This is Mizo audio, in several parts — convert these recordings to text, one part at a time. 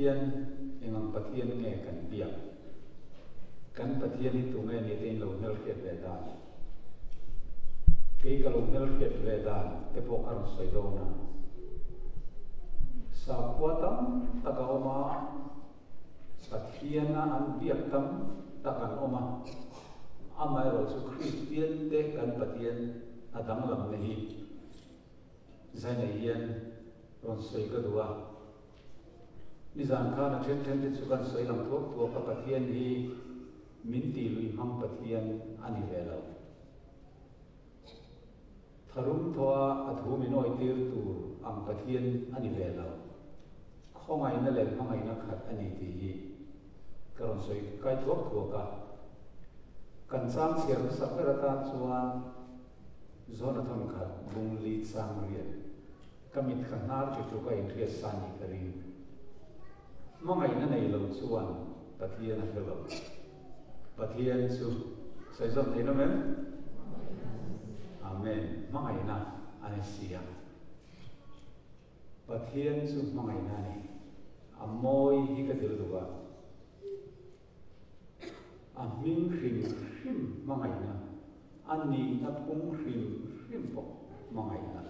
Pathian, eng ang Pathian nge kan biak? Kan Pathian hi tunge ni te in lo hmelhriat ve dan? Kei ka lo hmelhriat ve dan te pawh ka rawn sawi dawn a. Sakhua tam tak a awm a, Pathiana an biak tam tak an awm a, amaherawhchu Kristian te kan Pathian a danglamna hi zai nei hian rawn sawi ka duh a. Nizan khan a then then te chu kan sawi lang thuak thuak a, Pathian hi min tih lui hmang Pathian a ni ve lo. Tharum thaw a a thu min awi tir tur ang Pathian a ni ve lo. Khawngaihna leh hmangaihna khat a ni tih hi ka rawn sawi kai thuak thuak a. Kan chang chhiar hmasak ber atan chuan Zawhna thawnkhat bung li chang riat ka mit kha hnar che chu ka inhriat sa nih ka ring. Hmangaihna nei lo chuan Pathian a hre lo. Pathian chu sawi zawm thei hlawm em? Amen. Hmangaihna a ni si a. Pathian chu hmangaihna a ni. A mawi hi ka dil duh a. A hming hrim hrim hmangaihna, a nihna phung hrim hrim pawh hmangaihna.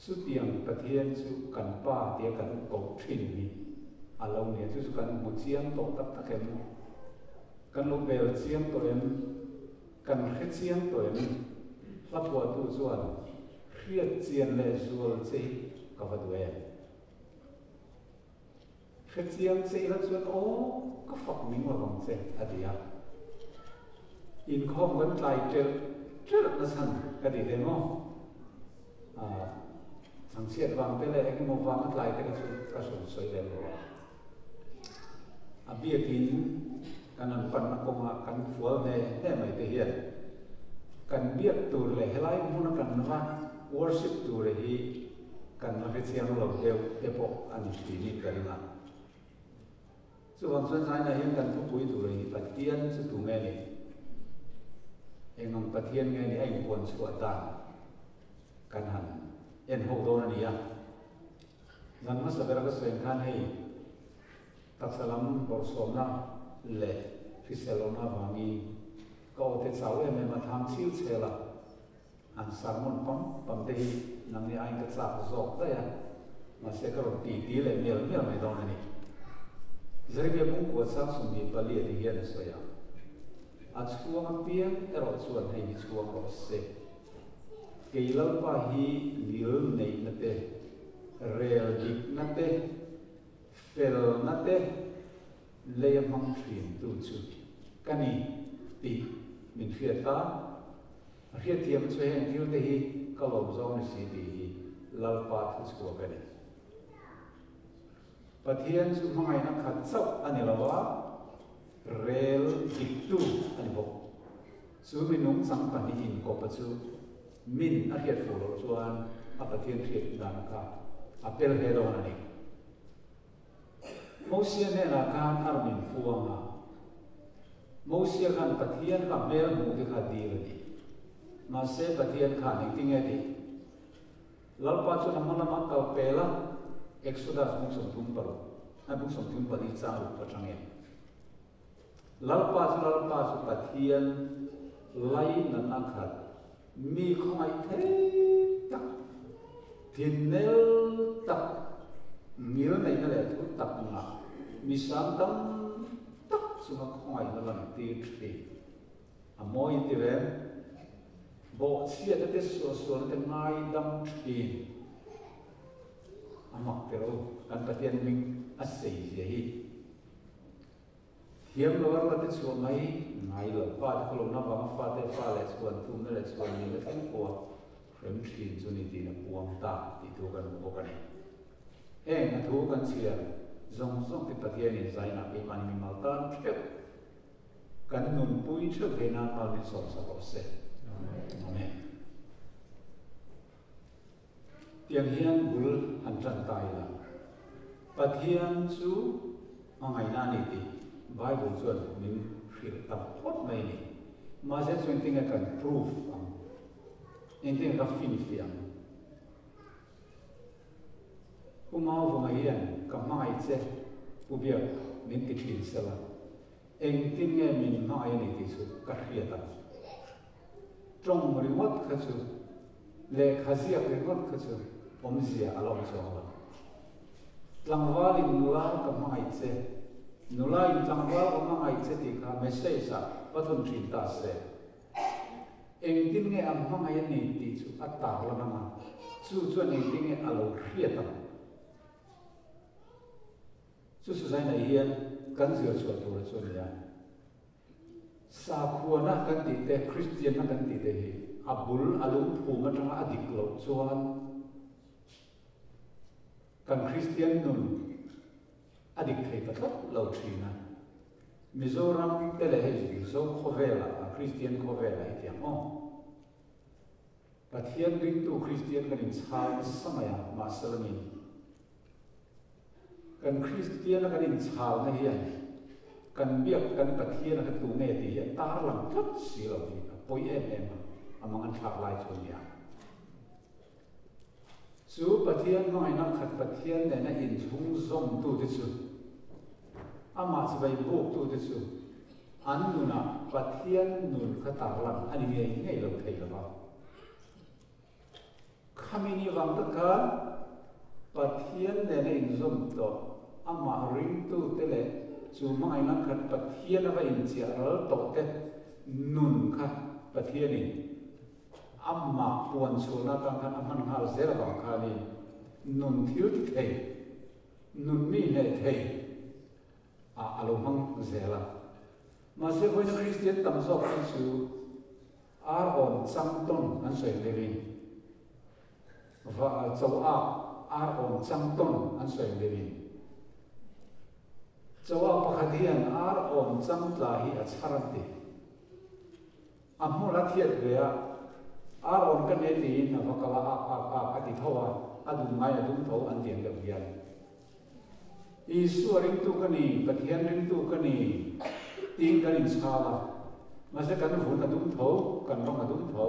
Chutiang Pathian chu kan Pa tia kan koh thin hi a lo nia, chu chu kan hmu chiang tawh tak tak em? Kan lo bel chiang tawh em? Kan hre chiang tawh em? Hla phuahtu chuan, Hriat chian leh zual che hi ka va duh em? Hre chiang che ila chuan aw ka fak ning lo vang che a ti a. Inkhawm kan tlai ṭelh ṭelh na chhan ka ti thei maw? Aah chhangchhiat vang te leh engemaw vanga tlai te kha chu ka hrawn sawi lem lo a. A biakin kan han panna kawnga kan fual hne hne mai te hian kan biak tur leh helai hmuna kan va worship tur hi Kan la hrechiang lo deuh te pawh a ni thin in ka ring a. Chuvang chuan zainah hian kan thupui tur hi Pathian chu tu nge ni? Eng ang Pathian nge ni a inpuan chhuah dan kan han en ho dawn a ni a. Zan hmasa bera ka sawi ang khan hei taksa lam bawrhsawmna leh hrisel lohna avangin ka aw te chau em em a tham chil chhel a. An sermon pam pam te hi nangni aiin ka chak zawk daih a, mahse ka rawn ti ti leh mial mial mai dawn a ni. Jeremia pumkua chang 24 a ti hian a sawi a, A chhuang apiang erawh chuan hei hi chhuang rawh se. Kei Lalpa hi ngil neihna te, rel dikna te, felna te, lei a hmang thintu chu ka ni tih min hriat a. A hriatthiam chu heng thil te hi ka lawm zawng ni si tih hi Lalpa thu chhuak a ni. Pathian chu hmangaihna khat chauh a ni lo a, rel diktu a ni bawk. Chu mi nungchang pahnihin kawpa chu min a hriat fuh loh chuan a Pathian hriat dan kha a pel hle dawn a ni. Mosia hnenah khan a rawn inpuang a, Mosia khan Pathian kha hmel hmuh te kha dil a ni. Mahse Pathian khan engtin nge tih? Lalpa chuan a hma lama kal pel a, Exodus bung 36, a bung 34 chang ruk atangin. Lalpa chu Lalpa chu Pathian lainatna khat, mi khawngaih thei tak, thinnel tak, ngil neihna leh thu tak ngah, mi sang tam tak chunga khawngaihna lan tir thin. A mawi in ti reng. Bawhchhiatna te suahsualna te ngaidam thin. A mak teh u, kan Pathian hming a sei zia hi. Thiam lo a ruat te chhuah mai ngai lo. Pa te khawlawmna avanga fate fa leh chhuan thumna leh chhuan nihna thleng pawha hrem thin chu ni tiin a puang ta tih thu kan hmu bawk a ni. Heng a thu kan chhiar zawng zawng te Pathianin zainah keimahni mimal tan theuh kan nunpui theuh theih nan mal min sawmsak rawh se. Amen. Tiang hian bul han tan ta ila, Pathian chu hmangaihna a ni tih Bible chuan min hrilh tam phawt mai a ni. Mahse chu engtin nge kan proof ang? Engtin nge ka finfiah ang? Pu Mauvunga hian ka hmangaih che Pu Biak min ti thin sela, engtin nge min hmangaih a ni tih chu ka hriat ang. Tawng ringawt kha chu, lehkha ziak ringawt kha chu awmzia a la awm chuang lo. Tlangvalin nula ka hmangaih che, nulain tlangval ka hmangaih che tih kha message ah va thawn thin ta se. Engtin nge a hmangaih a ni tih chu a tarlan ang a, chu chuan engtin nge a lo hriat ang? Chu Suzaina hian kan zir chhuah tur chu a ni a. Sakhuana kan tih te, Kristianna kan tih te hi a bul a lungphum atanga a dik loh chuan kan Kristian nun a dik thei ta tlat lo thin a. Mizoram te leh hei Mizo khawvelah, Kristian khawvelah hi tiang aw. Pathian ringtu Kristian kan inchhal nasa mai a, mahse lamin kan Kristiana kan inchhalna hian kan biak kan Pathiana kha tu nge tih hi a tarlang tlat si lo hi a pawi em em a, a mang an thlak lai chu a nia. Chu Pathian hmangaihna khat Pathian nena inchhung zawmtute chu, amah chibai buktute chu an nunah Pathian nun kha tarlan a ni ngei ngei lo thei lo va. Khami ni vang tak khan Pathian nena inzawm tawh amah ringtute leh chu hmangaihna khat Pathian a va inchiah ral tawhte nun kha Pathianin Amah puan chhuahna atan khan a hman nghal zel avang khanin nun thil ti thei, nun mi hneh thei ah a lo hmang zel a. Mahse vawiina Kristian tam zawk hi chu ar awn chang tawn an sawi levin, va cho ak ar awn chang tawn an sawi levin, cho ak pakhat hian ar awn chang tla hi a chhar an ti. A hmul a thiat ve a, Ar awm ka nei tiin a va kal a, ak ak ak a ti tho a, a dum ngai a dum tho an ti ang deuh hian. Isua ringtu ka ni, Pathian ringtu ka ni tiin kan inchhal a, mahse kan vun a dum tho, kan rawng a dum tho,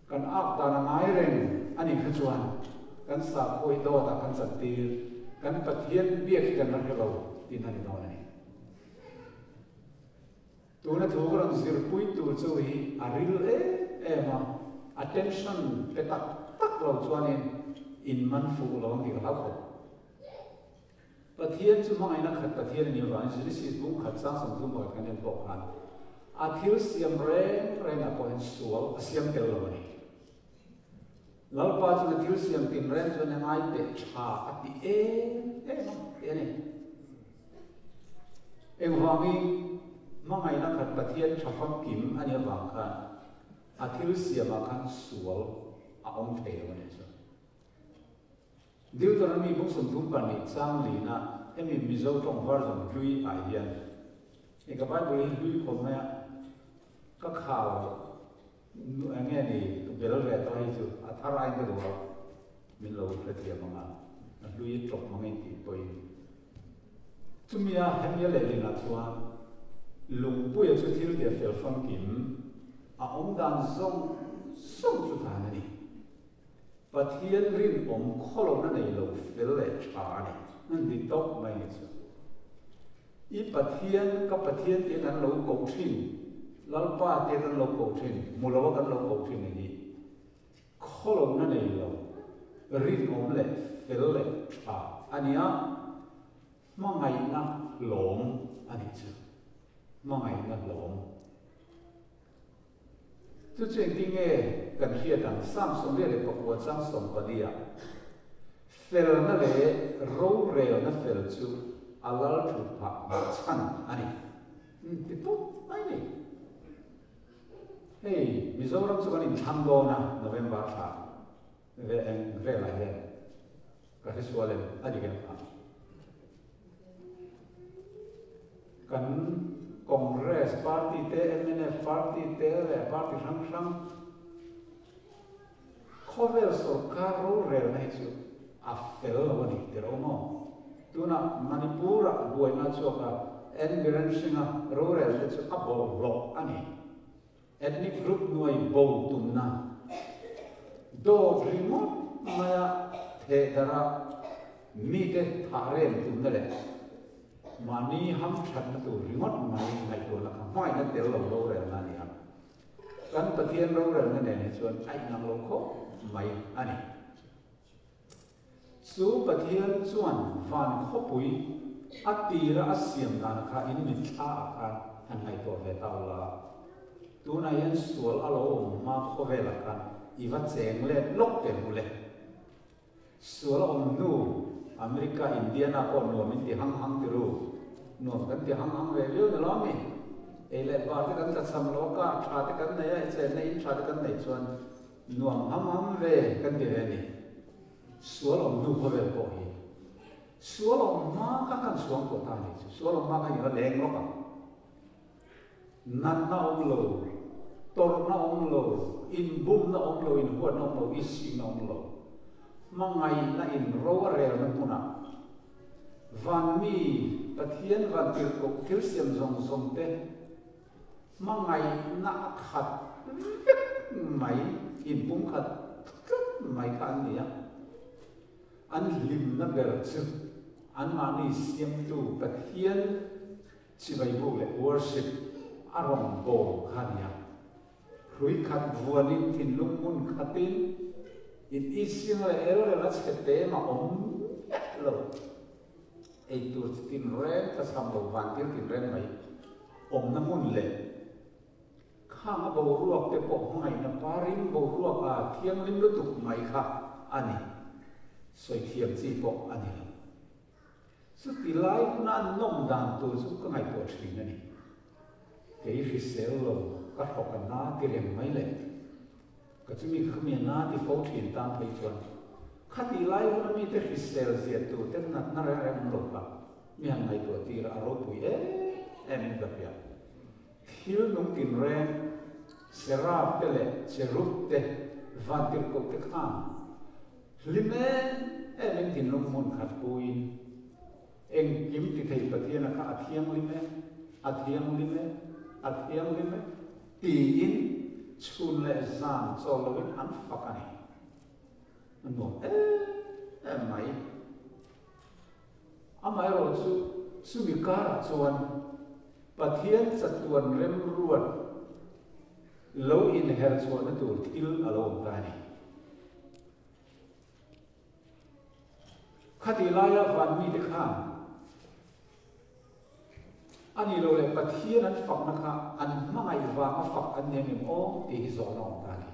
kan ak dan a ngai reng a nih kha chuan kan sakhua hi dawtah kan chantir, kan Pathian biak hi kan la hre lo tiin a ni dawn a ni. Tuna thu ka rawn zirpui tur chu hi a ril em em a, attention pe tak tak lo chuanin in man fuh lo ang tih ka hlau khawp. Pathian chu hmangaihna khat Pathian a nih avangin Genesis bung khat chang 31 kan en pawh khan a thil siam reng rengah pawh hian sual a siam tel lo a ni. Lalpa chuan a thil siam tinreng chuan a ngai teh tha a ti em em a ti a ni. Engvangin hmangaihna khat Pathian tha famkim a nih avang khan a thil siamah khan sual a awm thei lo a nih chuan. Deuteronomy bung 32 chang lina hemi Mizo tawng version hlui ah hian hei ka Bible hi hlui khawp mai a, ka khau Nu eng nge ni ka bel ve tawh hei chu a thar aiin ka duh a, min lo hrethiam ang a, a hlui tawp mang in tih pawhin. Chumia hemia lehlinah chuan Lungpuia chu thil tia fel famkim a awm dan zawng zawng chu dan a ni. Pathian rinawm khawlawna nei lo fel leh tha a ni. An ti tawp mai ni chu. I Pathian, ka Pathian tia kan lo koh thin, Lalpa tia kan lo koh thin, hmu loa kan lo koh thin hi khawlohna nei lo, rinawm leh fel leh tha a nia, hmangaihna hlawm a nih chu, hmangaihna hlawm. Chu chu engtin nge kan hriat ang? Psalm 89 chang 14 ah, Felna leh rorelna fel chu a lal thut phah nghah chhan a ni. Umm ti tawp mai ni. Hei Mizoram chu kan inthlang dawn a, November thla ve eng velah hian ka hresual em a dik em kha. Kan Congress party te, mnf party te leh party hrang hrang khawvel sorkar rorelna hi chu a fel lo a ni tirh awm aw. Tunah Manipur-ah buaina a chhuak a, N Biren Singh-a rorel te chu a bawlhhlawh a ni. Ethnic group nuai bo tumna dawt ringawt maia thehdarh a. Mite thah rem tumna leh mahni hamthatna tur ringawt mai ngaihtuahna kha hmangaihna tel lo rorelna a ni a. Kan Pathian rorelna nen hi chuan a inang lo khawp mai a ni. Chu Pathian chuan van khawpui a tira a siam dan kha in mitthla ah khan han ngaihtuah ve ta ula. Tunah hian sual a lo awm hma khawvelah khan i va cheng let lawk teh mu le. Sual a awm hnu America Indiana pawh nuam in ti hang hang ti ru. Nuam kan ti hang hang ve viau ni lo ami? Ei leh bar te kan tlachham lo a, car tha te kan nei a, i chenna in tha te kan neih chuan nuam ham ham ve kan ti ve a ni. Sual awm hnu khawvel pawh hi sual awm hma kha kan suang tawh ta a nih chu. Sual awm hma kha i va leng lawk ang. Natna awm lo, tawrhna awm lo, inbumna awm lo, inhuatna awm lo, isingna awm lo, hmangaihna in ro a relna hmunah van mi Pathian van tirhkoh thil siam zawng zawng te hmangaihna a khat vek mai, inpumkhat tlat mai kha an ni a. An hlimna ber chu anmahni siamtu Pathian Chibai buk leh worship a rawn bawl kha nia. Hrui khat vuanin thinlung hmun khatin in ising leh el rel a chhe te mah awm miah lo. Ei tur chi tin reng tlachham lo van thil tin reng mai awmna hmun leh khang a boruak te pawh hmangaihna parin boruak a thianghlim lutuk mai kha a ni. Sawi thiam chi pawh a ni lo. Chuti lai huna an nawm dan tur chu ka ngaihtuah thin a ni. Kei hrisel lo ka hlawk a na ti reng mai le. Ka chumi kha mi a na ti fo thin tan phei chuan khati lai huna mite hrisel zia tur te natna reng reng awm lo kha mi han ngaihtuah tir a ropui em em in ka hria. Thil nung tinreng seraph te leh cherub te vantirhkoh te khan Hlim em em in thinlung hmun khat puiin engkim ti thei Pathiana kha a thianghlim e, a thianghlim e, a thianghlim e tiin chhun leh zan chawl loin an fak a ni. A nuam em em mai. Amaherawhchu chumi karah chuan Pathian chatuan remruat lo inher chhuahna tur thil a lo awm ta a ni. Khatih laia van mite khan a nih loh leh Pathian an fakna kha an hmangaih vanga fak an ni angem aw tih hi zawhna awm ta a ni.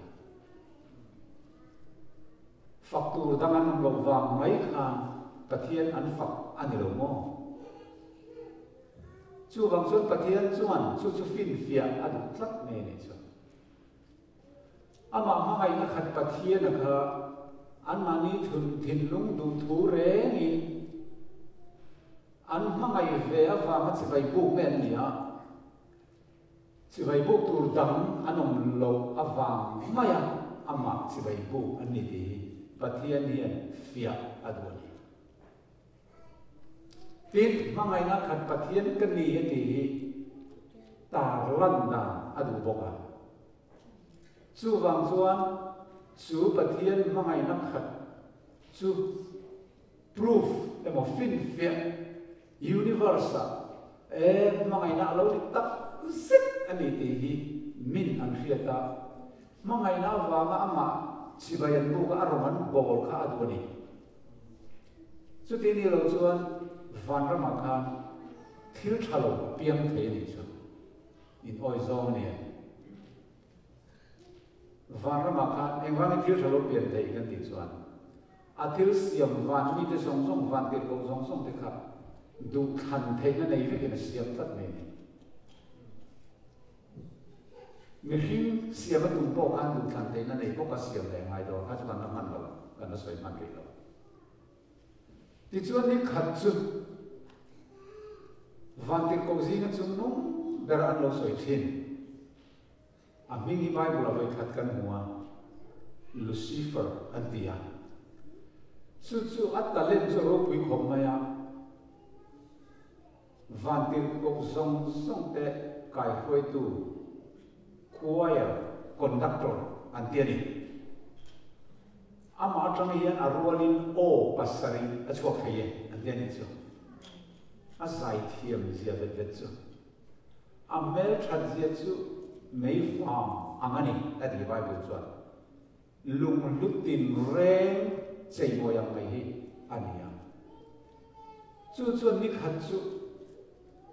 Fak tur dang an awm loh vang mai khan Pathian an fak a ni lo maw? Chuvang chuan Pathian chuan chu chu finfiah a duh tlat mai a nih chu. Amah hmangaihna khat Pathiana kha anmahni thinlung duh thu rengin an hmangaih ve avanga chibai buk mai an ni a, chibai buk tur dang an awm loh avang maia amah chibai buk an ni tih hi Pathian hian fiah a duh a ni. Tin, hmangaihna khat Pathian ka ni a tih hi tar lan dan a duh bawk a. Chuvang chuan chu Pathian hmangaihna khat chu proof emaw finfiah universe-ah e hmangaihna a lo ni tak zet a ni tih hi min an hriat a, hmangaihna avanga amah chibai an buk a, a rawng an bawl kha a duh a ni. Chuti ni lo chuan vanramah khan thil tha lo a piang thei a nih chu. In awi zawng a ni em? Vanramah khan engvangin thil tha lo pian thei kan tih chuan a thil siam van mite zawng zawng, van tirhkoh zawng zawng te kha duhthlan theihna nei vekin a siam tlat mai a ni. Mihring siam a tum pawh khan duhthlan theihna nei bawk a siam leh ngai dawn kha chu kan la hman lo, kan la sawi hman rih lo. Tichuan ni khat chu Vantirhkoh zinga chung nung ber an lo sawi thin. A hming hi Bible ah vawikhat kan hmu a, Lucifer an ti a. Chu chu a talent chu a ropui khawp mai a. Vantirhkoh zawng zawng te kaihruaitu, choir conductor, an ti a ni. Amah atang hian a rualin aw pasarih a chhuak thei e an ti a nih chu. A zaithiam zia vet vet chu. A hmelthat zia chu mei vang ang a ni a ti Bible chuan. Lunghlu tinreng cheimawi ang mai hi a ni a. Chu chuan nikhat chu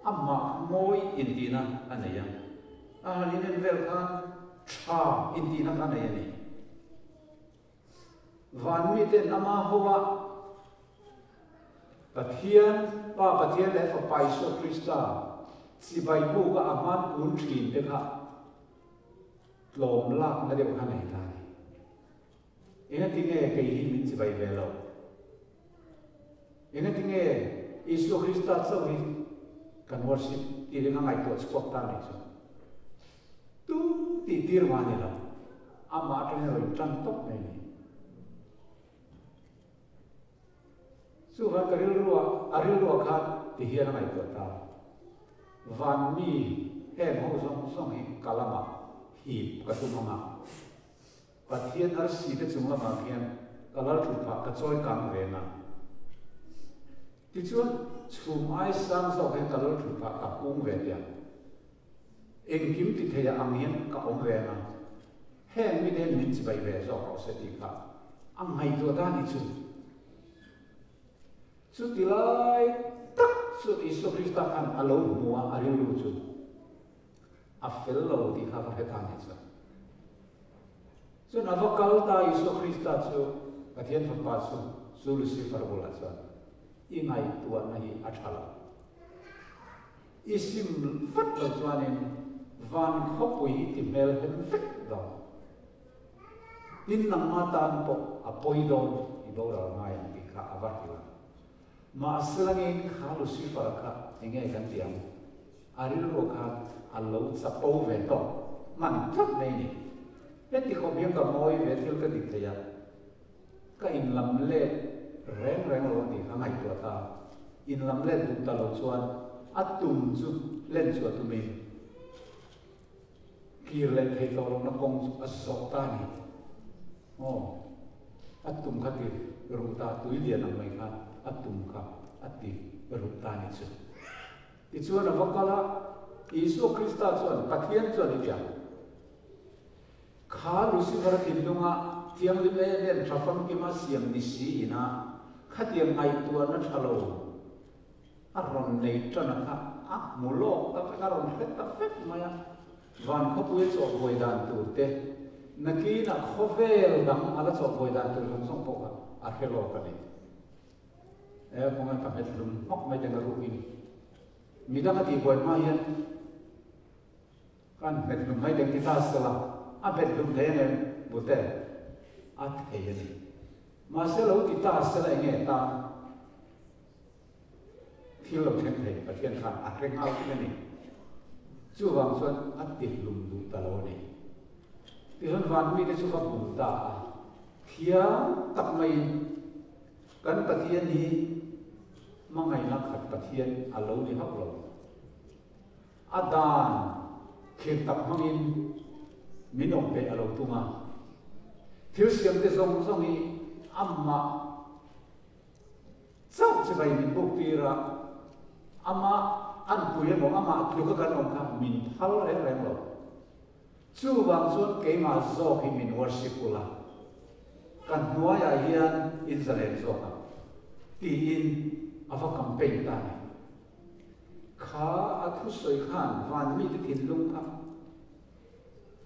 amah mawi intihna a nei a, a han inen vel khan tha intihna kha a nei a ni. Van miten ama hoa Pathian, Pa Pathian leh Fapa Isua Krista chibai buka a hman kun thin te kha tlawm lakna deuh kha nei ta a ni. Engatinge kei hi min chibai ve lo? Engatinge Isua Krista chauh hi kan worship tih te kha ngaihtuah chhuak ta a nih chu. Tu tih tir mah a ni lo. Amah atangin a rawn tan tawp mai a ni. Chuvang ka rilruah, a rilruah khan ti hian a ngaihtuah ta. Van mi heng ho zawng zawng hi ka lamah hip ka tum ang a. Pathian arsi te chung lamah khian ka lal thu phah ka chawi kang ve ang a. Tichuan chhum ai sang zawk hian ka lal thu phah ka hung ve teh ang. Engkim ti thei ang hian ka awm ve ang a. Heng mite hian min chibai ve zawk rawh se tih kha a ngaihtuah ta ni chu. Chuti lai tak chu Isua Krista khan a lo hmu a, a rilru chu a fel lo tih kha va hre ta ni chu. Chuan a va kal ta Isua Krista chu Pathian Fapa chu chu Lucifer bulah chuan i ngaihtuahna hi a tha lo. I sim vat lo chuanin van khawpui hi ti hmel hem vek dawn. Tin nangma tan pawh a pawi dawn i boral ngai ang tih kha a va hrilh a. Mahse langin kha Lucifer kha enge kan ti ang? A rilru khan a lo chapo ve tawk hman tlat mai ni. Heti khawp hian ka mawi ve thil ka ti thei a, ka inlam let reng reng lo a tih kha ngaihtuah ta. Inlam let duh ta lo chuan a tum chu len chu a tumin kir leh thei tawh lohna kawng chu a zawh ta a ni. Aw, a tum kha ti ruh ta, tui lian ang mai khan a tum kha a ti ruh ta a ni chu. Tichuan a va kal a, Isua Krista chuan Pathian chuan i tiang. Kha Lucifer-a thinlunga thianghlim em em tha famkima siam ni si ina khatiang ngaihtuahna tha lo a rawn nei tan a kha a hmu lawk ta vek, a rawn hre ta vek mai a. Van khawpui a chawhbuai dan tur te, nakinah khawvel dang a la chawhbuai dan tur zawng zawng pawh kha a hre lawk a ni. E, kawng a ka hmet hlum hmawk mai teng a rukin midang a tihbuai hma hian Kan hmet hlum mai deng ti ta sela, a hmet hlum thei ang em? Bute, a thei a ni. Mahse lo ti ta sela enge tan thil lo thleng thei Pathian khan a hre nghal vek a ni. Chuvang chuan a ti hlum duh ta lo a ni. Tichuan van mite chu va bum ta a, thiam tak maiin kan Pathian hi hmangaihna khat Pathian a lo ni hauh lo. A dan thlir tak hmangin min awm peh a lo tum a. Thil siamte zawng zawng hi amah chauh chibai min buk tir a, amah anpui emaw amah tluka kan awm kha min phal reng reng lo. Chuvang chuan keimah zawk hi min worship ula, ka hnuaiah hian in zalen zawk ang tiin a va campaign ta a ni. Kha a thusawi khan van mite thinlung kha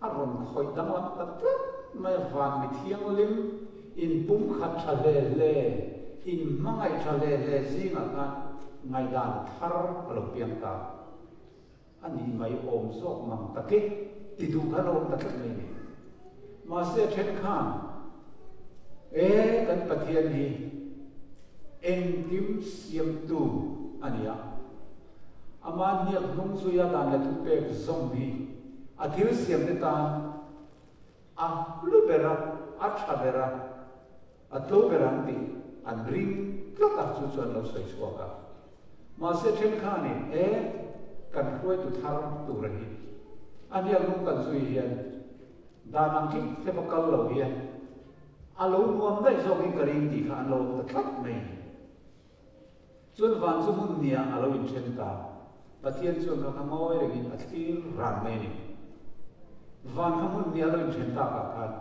a rawn khawih danglam ta tlat mai a, van mi thianghlim inpumkhat tha hle hle, inhmangaih tha hle hle zingah khan ngaihdan thar a lo piang ta a ni mai awm zawk mang tak e ti duh khan a awm ta tlat mai a ni. Mahse a then khan E kan Pathian hi engkim siamtu a ni a, ama hniak hnung zuia dan leh thupek zawm hi a thil siamte tan a hlu ber a, a tha ber a, a tlo ber ang tih an ring tlat a, chu chuan lo sawi chhuak a. Mahse thenkhanin e kan hruaitu thar tura hi a hniak hnung kan zui hian dan ang thlip thlep a kal lo hian. A lo nuam daih zawkin ka ring tih kha an lo awm ta tlat mai a ni. Chuan van chu hmun hniah a lo inthen ta. Pathian chuan kha kha ngawi rengin a thlir ran mai a ni. Van kha hmun hniah a lo inthen takah khan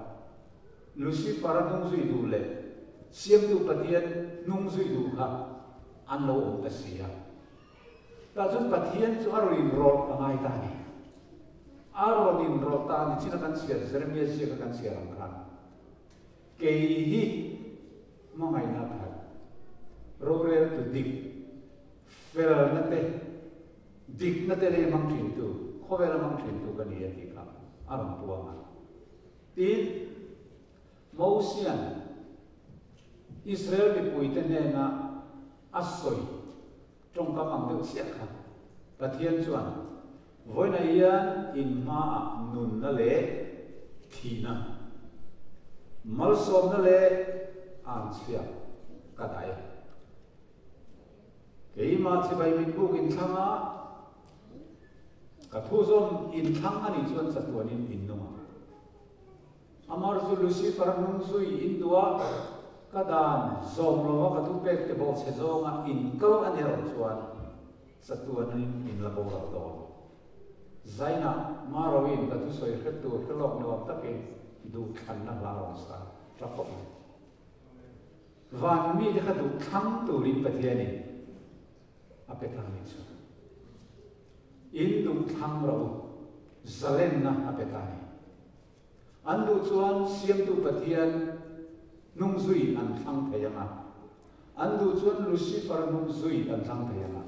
Lucifer-a hnung zui duh leh Siamtu Pathian hnung zui duh kha an lo awm ta si a. Tah chuan Pathian chu a rawn inrawlh a ngai ta a ni. A rawn inrawlh ta a ni chin a kan chhiar Jeremia ziaka kan chhiar ang khan. Kei hi hmangaihna khat, roreltu dik, felna te, dikna te lei hmang thintu, khawvela hmang thintu ka ni a tih kha a rawn puang a. Tin, Mosian Israel mipuite hnena a sawi tawngkam ang deuh chiah kha Pathian chuan vawiinah hian in hmaah nunna leh thihna, malsawmna leh anchhia ka dah e. Keimah chibai min buk inthlang a, ka thu zawm inthlang a nih chuan chatuanin in nung ang. Amar chu Lucifer hnung zui in duh a, ka dan zawm lova ka thupek te bawh chhe zawnga in kal a ni erawh chuan chatuanin in la boral dawn. Zainah Maroin ka thusawi hre tur hre lawk ni awm takin duhthlanna hla rawn sa ta khawp mai. Van mite kha duhthlang turin Pathianin a pe ta ni chu. In duhthlang rawh u, zalenna a pe ta ni. An duh chuan Siamtu Pathian hnung zui an thlang thei ang a, an duh chuan Lucifer hnung zui an thlang thei ang a.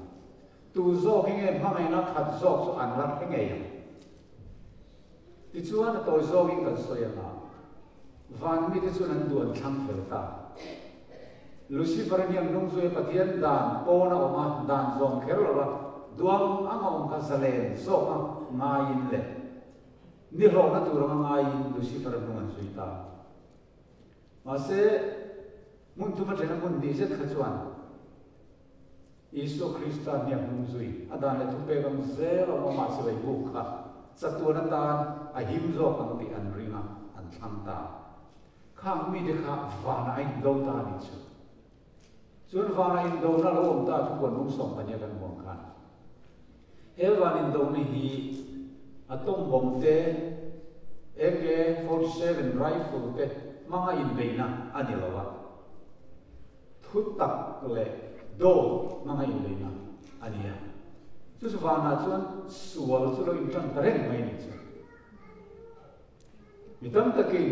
Tu zawk hi nge hmangaihna khat zawk chu an la hre ngei ang. Tichuan a tawi zawngin kan sawi ang a, van mite chuan an duh an thlang fel ta. Lucifer hian hnung zui a Pathian dan pawn a awm a, dan zawm kher lo a, duang ang a awm kha zalen zawk a ngaiin leh Ni hlawhna tur anga ngaiin Lucifer-a hnung an zui ta. Mahse, hmun thum atena hmun hnih zet kha chuan Isua Krista hniak hnung zui a dan leh thupek ang zel a awm a, mahse lei buk kha chatuan atan a him zawk ang tih an ring a, an thlang ta. Khang mite kha vanah a indo ta a nih chu. Chuan vana indona lo awm ta chu puan bung sawm pahnih a kan hmuh ang khan. He van indona hi atom bomb te, AK-47 rifle te hmanga inbeihna a ni lo a, thu tak leh dawt hmanga inbeihna a ni a. Chu chu vanah chuan sual chu lo intan ta reng mai a nih chu. Mi tam takin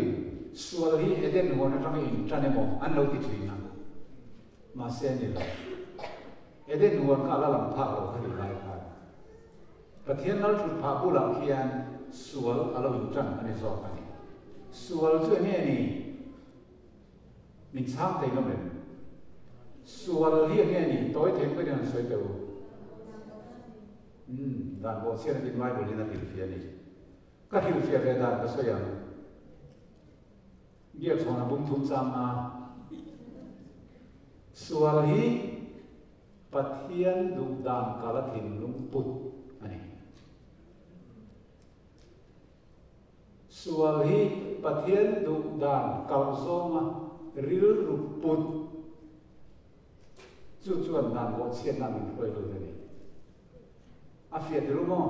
sual hi Eden huan atanga intan emaw an lo ti thin a, mahse a ni lo. Eden huan kha a la lang phak lo kha tih lai khan Pathian lal thut phah bulah khian sual a lo intan a ni zawk a ni. Sual chu enge ni? Min chhang thei ngam em? Sual hi enge ni? Tawi thei pawhin an sawi teh u. Umm, dan bawhchhiat atin Bible in a hrilhfiah a ni. Ka hrilhfiah ve dan ka sawi ang. Biakchhawn a bung thum chang a, Sual hi Pathian duh dan kala thinlung put a ni. Sual hi Pathian duh dan kalh zawnga rilru put chu chuan dan bawhchhiatna min hruai lut a ni. A fiah tirh maw?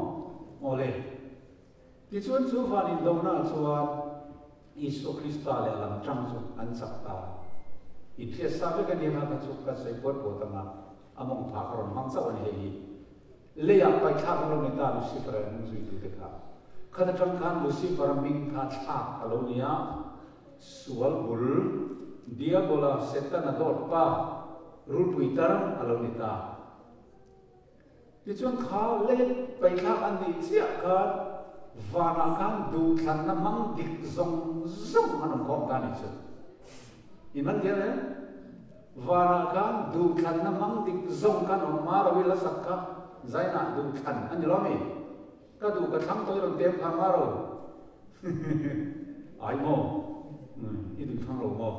Aw le. Tichuan chu van indona chuan Isua Krista leh a lam tang chu an chak ta. I hriat sa vek a nia kha ka chu ka sawi puat puat ang a, a mawng phah ka rawn hmang chauh a ni hei hi. Leiah paithlak an lo ni ta Lucifer-a hnung zuitute kha. Khat atang khan Lucifer-a hming kha thlak a lo ni a, sual bul, Diabola, Setana dawt pa, rulpui tar a lo ni ta. Tichuan kha lei paithlak an nih chiah khan vanah khan duhthlanna hmang dik zawng zawng an awm khawm ta a nih chu. I man thiam em? Vanah khan duhthlanna hmang dik zawng khan awm hma lo i la sak kha zainah duhthlan a ni lo mi? Ka duh ka thlang tawh i rawn tem kha hma ro. Ai maw? I duh thlang lo maw?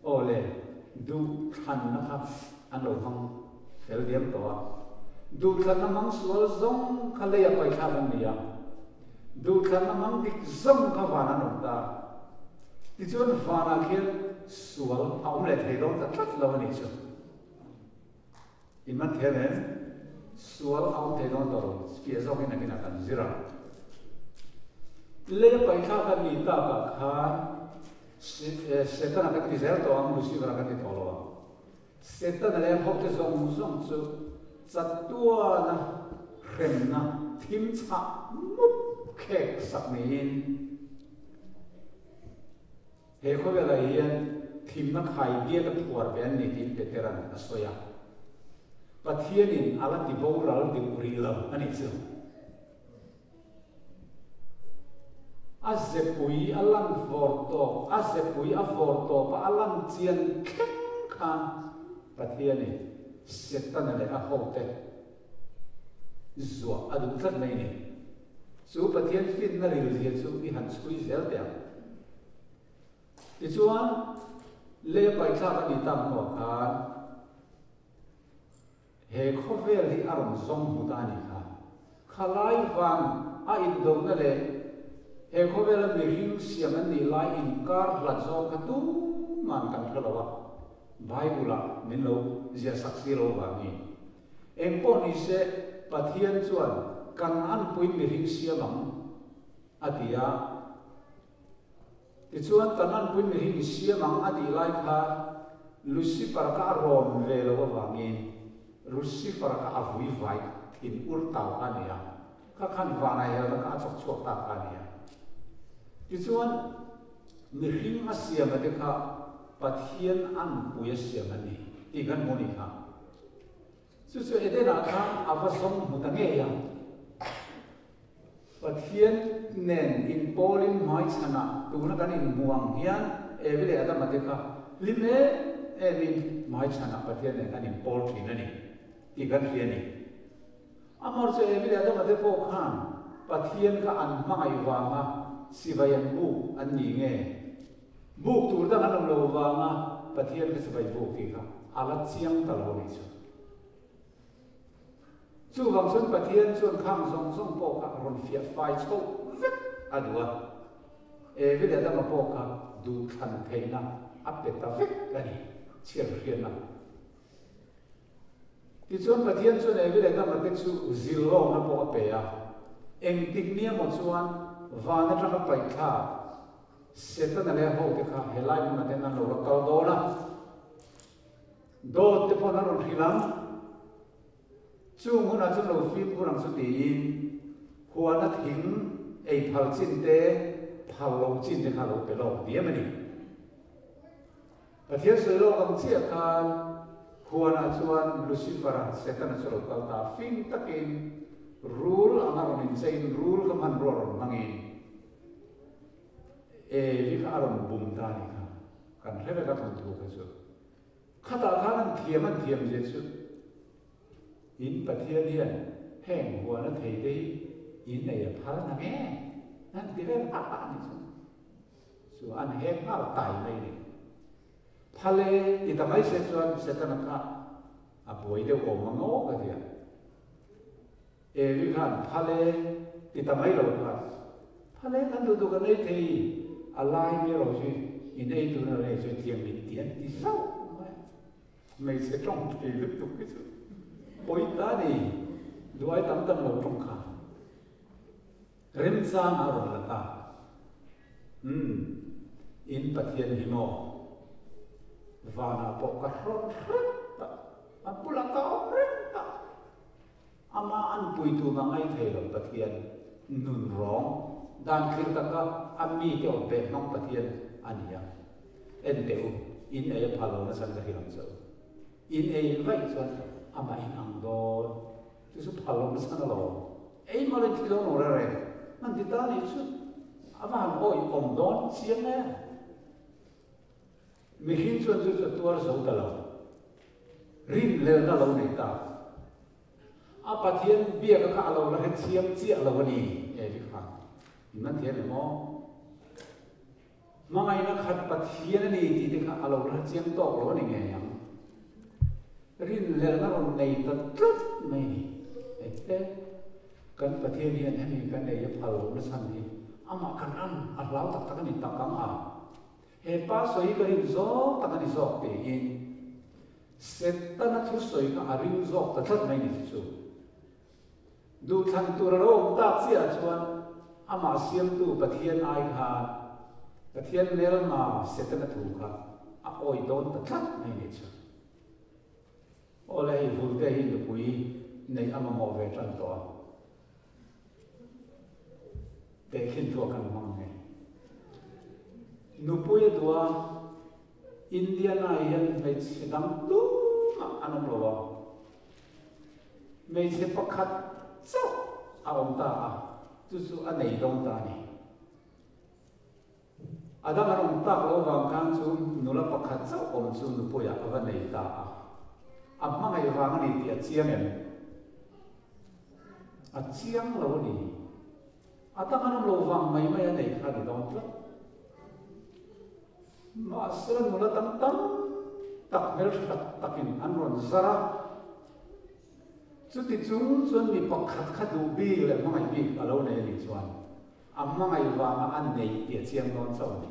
Aw le, duhthlanna kha an lo hmang fel diam tawh a. Duhthlanna hmang sual zawng kha lei a paithlak an ni a, duhthlanna hmang dik zawng kha van an awm ta. Tichuan vanah khian sual a awm leh thei dawn ta tlat lo a nih chu. In man thiam em? Sual a awm thei dawn tawh lo, fiah zawkin nakinah kan zir ang. Lei a paihthla kan nih takah khan Setana kan ti zel tawh ang, Lucifer-a kan ti tawh lo ang. Setana leh a hote zawng zawng chu chatuana hremna thim chhah mup khek sak niin he khawvelah hian thimna khai biat a phuar ve an ni tiin Petera'n a sawi a. Pathianin a la ti boral deuh rih lo a nih chu. A zepui a lan vawr tawp, a zepui a vawr tawp a, a lan chian thleng khan Pathianin Setana leh a hote zuah a duh tlat mai ni. Chu Pathian finna rilzia chu i han chhui zel teh ang. Tichuan, lei a paihthlak a nih tak hnuah khan, He khawvel hi a rawn zawng hmu ta a nih kha. Khalai van a indohna leh he khawvela mihring siam an nih lai inkar hlat zawng kha tuman kan hre lo a, Bible-ah min lo ziah sak si lo vangin. Engpawh ni se, Pathian chuan kan anpuiin mihring siam ang a ti a. Tichuan, kan anpui mihring i siam ang a tih lai khan Lucifer kha a rawn ve lo avangin Lucifer kha a vui vai thin ur tau kha a ni a, kha khan vanah helna kha a chawk chhuak ta kha a ni a. Tichuan, mihring a siam a te kha Pathian anpui a siam a ni tih kan hmu a nih kha. Chu chu Eden-ah khan a va zawng hmu ta ngei a. Pathian nen inpawlin hmaichhanah tuna kan inhmu ang hian Evi leh Adama te kha hlim em emin hmaichhanah Pathian nen an inpawl thin a ni tih kan hria a ni. Amor chu Evi leh Adama te pawh khan Pathian kha an hmangaih vanga sipai an buk an ni nge? Buk tur dang an awm lo vanga Pathian kha sipai buk tih kha a la chiang ta lo a nih chu. Chuvang chuan Pathian chuan khang zawng zawng pawh kha rawn fiah fai chhoh vek a duh a, Evi leh Adama pawh kha duhthlan theihna a pe ta vek a ni, chhiar hriatna. Tichuan Pathian chuan Evi leh Adama te chu zirlawkna pawh a pe a, engtik nia maw chuan van atanga paihthlak Setana leh a hote kha helai hmunah ten an lo la kal dawn a, Dawt te paw'n a rawn hrilh ang. Chung hunah chuan lo fimkhur ang chu tiin huana thing ei phal chin te, phal lo chin te kha a lo pe lawk diam a ni. Pathian sawi lawk ang chiah khan huanah chuan Lucifer-a, Setana chu a lo kal ta a, fing takin rul anga rawn incheiin rul kha hmanrua rawn hmangin Evi kha a rawn bum ta a nih kha. Kan hre vek a thawnthu kha chu. Khatah khan an thiam an thiam zia chu in Pathian hian heng huana thei te hi in ei a phal na nge an ti vel a a nih chu. Chu an hek nghal tai mai ni. Phal e ti ta mai se chuan Setana kha a buai deuh awm ang aw ka ti a. Evi khan phal e ti ta mai lo khan phal e kan duh duh kan ei thei a lai mi erawh chu in ei tur erawh ei chu thiam min ti an ti zauh mai a, hmeichhe tawng thei lutuk hi chu pawi ta a ni, duai tam tam lo tawng kha remchang a rawn la ta, umm in Pathian hi maw vanah pawh ka hrawn hrep ta, a bulah ka awm reng ta. Amah an puitu mah ngai thei lo Pathian nun rawng dan thlir taka a mite awm pek hmang Pathian a ni a. En teh u, in ei a pha lo nasa ka hrilh ang che u. In ei vaih chuan amah in ang dawn. Chu chu phal lo nasa na lo. Ei mal in thi dawn lo reng reng. An ti ta nih chu a va han awih awm dawn chiang e. Mihring chuan chu chu a tuar zo ta lo. Rinhlelna lo nei ta. A Pathian biaka kha a lo la hre chiang chiah lo a ni, Evi khan. In man thiam em aw? Hmangaihna khat Pathian a ni tih te kha a lo la hre chiang tawk lo a ni ngei ang. Rinhlelna rawn nei ta tlat mai ni. Ete, kan Pathian hian hemi kan ei a phal lohna chhan hi amah kan an a hlau tak tak a ni tak ang a. He pa sawi hi ka rin zawng tak a ni zawk tiin Setana thusawi kha a ring zawk ta tlat mai ni chu chu. Duhthlan tur a lo awm tak chiah chuan amah siamtu Pathian ai khan Pathian hmelma Setana thu kha a awi dawn ta tlat mai ni chu. Awle hei Vulte hi nupui neih a mamawh ve tan tawh a. Tehkhin thuah kan hmang nge. Nupui a duh a, Indiana hian hmeichhe dang tumah an awm lo a. Hmeichhe pakhat chauh a awm ta a, chu chu a nei dawn ta a ni. A dang an awm tak lo vang khan chu nula pakhat chauh awm chu nupuiah a va nei ta a. A hmangaih vang a ni tih a chiang em? A chiang lo a ni. A dang an awm lo vang mai mai a nei kha a ni dawn tlat. Mahse nula tam tam tak hmeltha tak takin an rawn zar a. Chuti chung chuan mi pakhat kha duh bik leh hmangaih bik a lo nei a nih chuan a hmangaih vanga a neih tih a chiang dawn chauh a ni.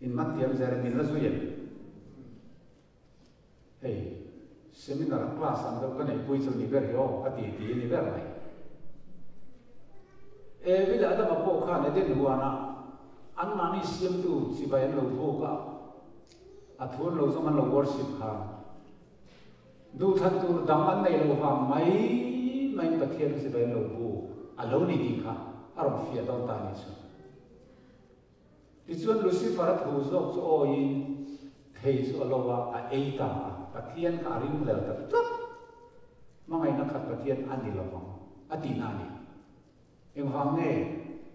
Inman thiam zel in min la zui em? Hei seminar class ang deuh ka neihpui chu ni ber hi aw ka ti ti a ni ber mai. Evi leh Adama pawh khan Eden huanah anmahni siamtu chibai an lo buk a, a thu an lo zawng an lo worship khan duhthlan tur dang an neih loh vang mai maiin Pathian kha chibai an lo buk a lo ni tih kha a rawn fiah dawn ta a nih chu. Tichuan Lucifer-a thu zawk chu awiin thei chu a lo a, a ei ta a, Pathian kha a ring lel ta tlat. Hmangaihna khat Pathian a ni lovang a tihna a ni. Engvang nge?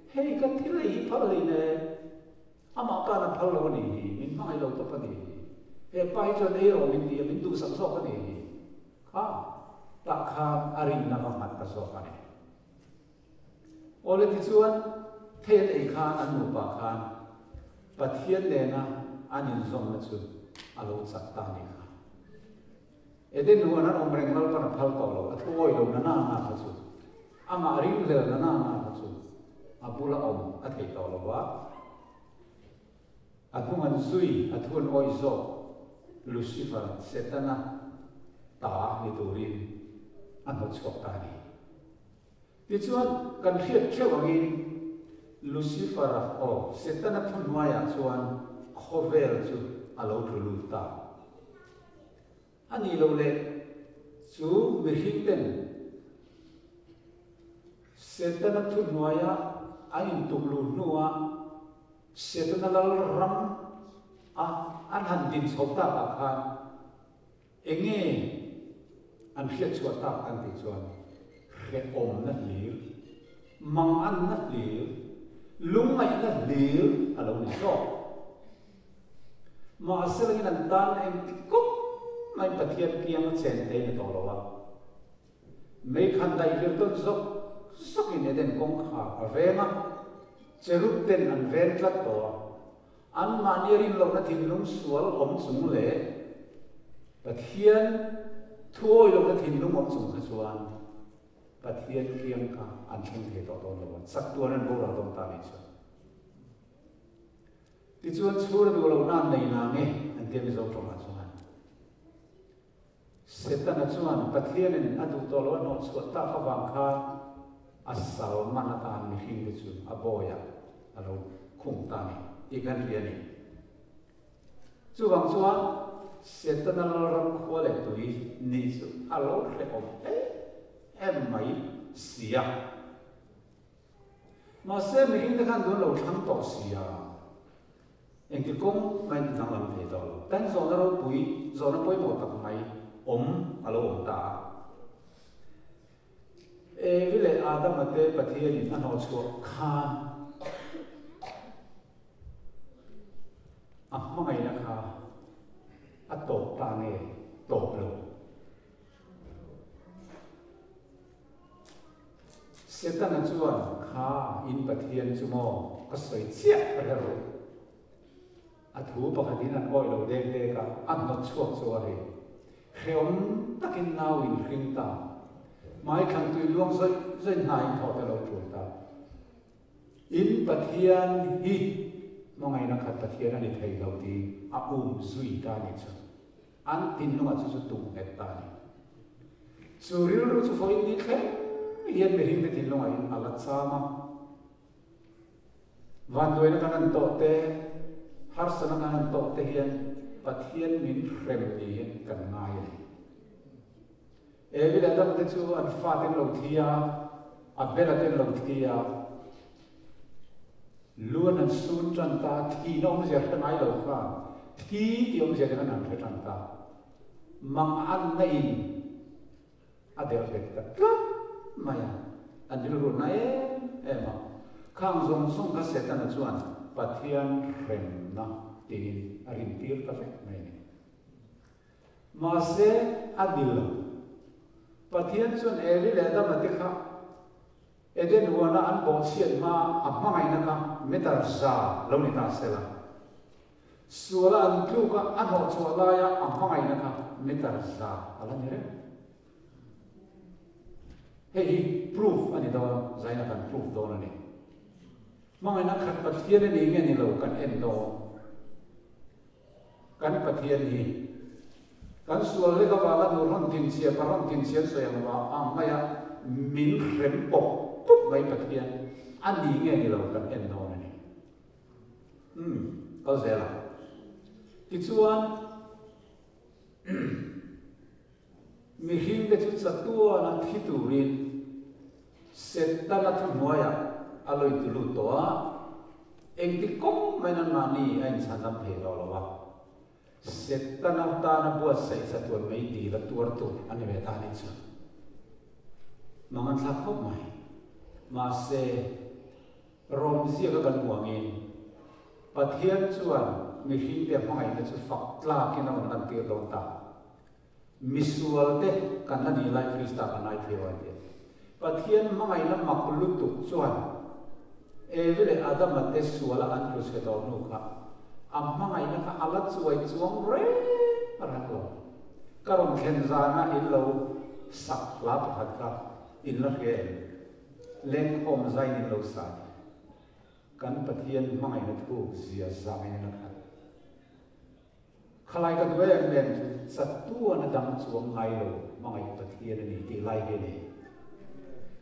Hei ka thil ei hi phal hlei ne, amah khan a phal lo a nih hi, min hmangaih lo tawp a nih hi, he pa hi chuan ei rawh min ti a, min duhsak zawk a nih hi, kha tah khan a rinna va nghat ta zawk a ni. Awle tichuan thei an ei khan an nupa khan Pathian nena an inzawmna chu a lo chak ta a nih kha. Eden huan an awm reng Lalpan a phal tawh lo, a thu awi lo na na na kha chu, amah ringhlel na na na kha chu a bula awm a thei tawh lo va, a hnung an zui, a thu an awih zawk Lucifer, Setana ta ni turin a hnawtchhuak ta a ni. Tichuan, kan hriat theuh angin Lucifer-a aw, Setana thuhnuaiah chuan khawvel chu a lo tlu lut ta. A nih loh leh chu mihringten Setana thuhnuaia an intuk luh hnuah Setana lal ram a an han din chho takah khan Enge an hriatchhuah tak kan tih chuan hrehawmna hlir, manganna hlir, lungngaihna hlir a lo ni zawk. Mahse langin an tan engti kawng maiin Pathian piang a chen te in a tawh lo a. Meikhan daih vir tawn zawk zawkin Eden kawngkhar a veng a, cherub ten an ven tlat tawh a. Anmahni rinlohna thinlung sual awm chung leh Pathian thuawi lohna thinlung awm chung kha chuan Pathian kiang kha an thleng thei tawh dawn lo a, chak tuan an boral dawn ta nih chu. Tichuan chhur a duh lohna an nei na nge an tia Mizo tawngah chuan. Setana chuan Pathianin a duh tawh lo a hnawhchhuah tak avang khan a sal man atan mihringte chu a bawiah a lo khung ta a ni tih kan hria a ni. Chuvang chuan Setana lalram khua leh tui nih chu a lo hrehawm em em mai si a. Mahse mihringte khan dun lo thlang tawh si a. Engti kawng maiin ti danglam thei tawh lo. Kan zawhna ropui, zawhna pawimawh tak mai awm a lo awm ta a. Evi leh Adama te Pathianin a hnawhchhuah khan a hmangaihna kha a tawp ta nge tawp lo? Setana chuan, Kha, in Pathian chu maw ka sawi chiah ka hre rawh. A thu pakhatin an awih lo dek dek a, a hnawt chhuak chu a hei. Hrehawm takin nau in hring ta. Hmai thlan tui luang zawih zawih hna in thawh te lo tul ta. In Pathian hi Hmangaihna khat Pathian a ni thei lo tiin a um zui ta a nih chu. An thinlungah chu chu tum nghet ta a ni. Chu rilru chu vawiin ni thleng hian mihringte thinlungah in a la cham a. Vanduaina kan han tawh te, harsatna kan han tawh te hian Pathian min hrem niin kan ngai a ni. Evi leh Adama te chu an fate an lo thi a, Abela te an lo thi a, lu an han sun tan ta, thihna awmzia hre ngai lo khan thi tih awmzia te khan an hre tan ta. Mang anna in a der bet ta tlat mai a, an rilru na em em a. Khang zawng zawng kha Setana chuan Pathian hremna tiin a rintir ta vek mai a ni. Mahse, a ni lo. Pathian chuan Evi leh Adama te kha Eden huana an bawhchhiat hmaa a hmangaihna kha meter za lo ni ta sela. Suala an tluka a hnawhchhuah laia a hmangaihna kha meter za a la ni reng. Hei hi proof a ni dawn, zaina kan proof dawn a ni. Hmangaihna khat Pathian a ni nge ni lo kan en dawn. Kan Pathian hi kan sual lek avanga nu rawn tinchhia, pa rawn tinchhia an sawi ang vang ang maia min hrem pawp pawp mai Pathian a ni nge ni lo kan en dawn a ni. Umm, kal zel ang. Tichuan, mihringte chu chatuana thi turin Setana thuhnuaiah a lo inti lut tawh a, engti kawng maiin anmahni a inchhandam thei tawh lo a. Setana tana buatsaih chatuan mai dil a tuar tur a ni ve ta anih chu. Mang an thlak khawp mai. Mahse, Rom ziaka kan hmu angin Pathian chuan mihringte hmangaihna chu fak tlakin a rawn lantir dawn ta. Misual te kan la nih lai Krista kan ngai thei a ti a. Pathian hmangaihna mak lutuk chuan Evi leh Adama te suala an tlu chhe tawh hnu kha a hmangaihna kha a la chuai chuang reng reng lo. Ka rawn thlen zana in lo sak hla pakhat kha in la hria em? Lengkhawm zain in lo sa a ni. Kan Pathian hmangaihna thuk zia zangin a la khat. Khalai ka duh em em chu chatuan a dang chuang ngai lo hmangaih Pathian a ni tih lai hi a ni.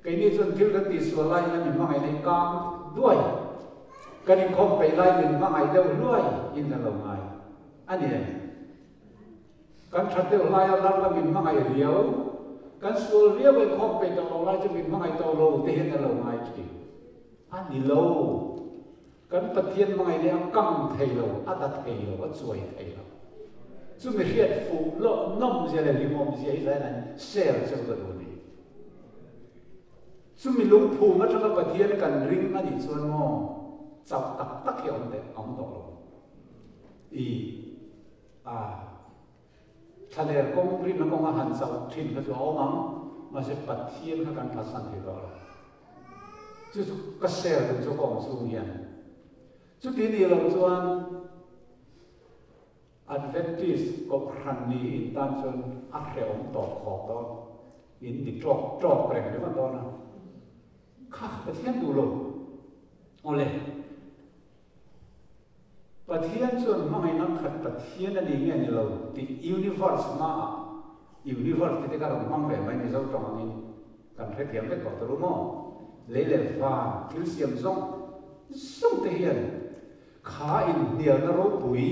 Keini chuan thil kan tihsual laiin a mi hmangaih nei kang duai, kan inkhawm peih lai min hmangaih deuh hluai in kan lo ngai a ni em? Kan that deuh laia Lalpa min hmangaih riau, kan sual viau inkhawm peih tawh lo lai chu min hmangaih tawh lo te hian kan lo ngai thin a ni lo. Kan Pathian hmangaih leh a kang thei lo, a da thei lo, a chuai thei lo. Chumi hriat fuh loh nawmzia leh hlimawmzia hi zain an share cheu ka duh a ni. Chumi lungphum atanga Pathian kan ring a nih chuan maw chauh tak tak hi a awm teh a awm tawh lo. I a thlaler kawng rinna kawnga han chauh thin kha chu a awm ang, mahse Pathian kha kan phatsan thei tawh lo. Chu chu ka share duh chu ka awm chhung hian. Chuti ni lo chuan Adventist Kohhran ni hi in tan chuan a hrehawm tawp khawp dawn. In ti tawk tawk reng ringawt dawn a. Kha Pathian duh lo. Awle. Pathian chuan hmangaihna khat Pathian a ni nge ni lo tih universe hmaah, universe tih te kha rawn hmang ve mai Mizo tawng angin kan hrethiam vek tawh tur u maw? Lei leh van thil siam zawng zawng te hian kha inhnialna ropui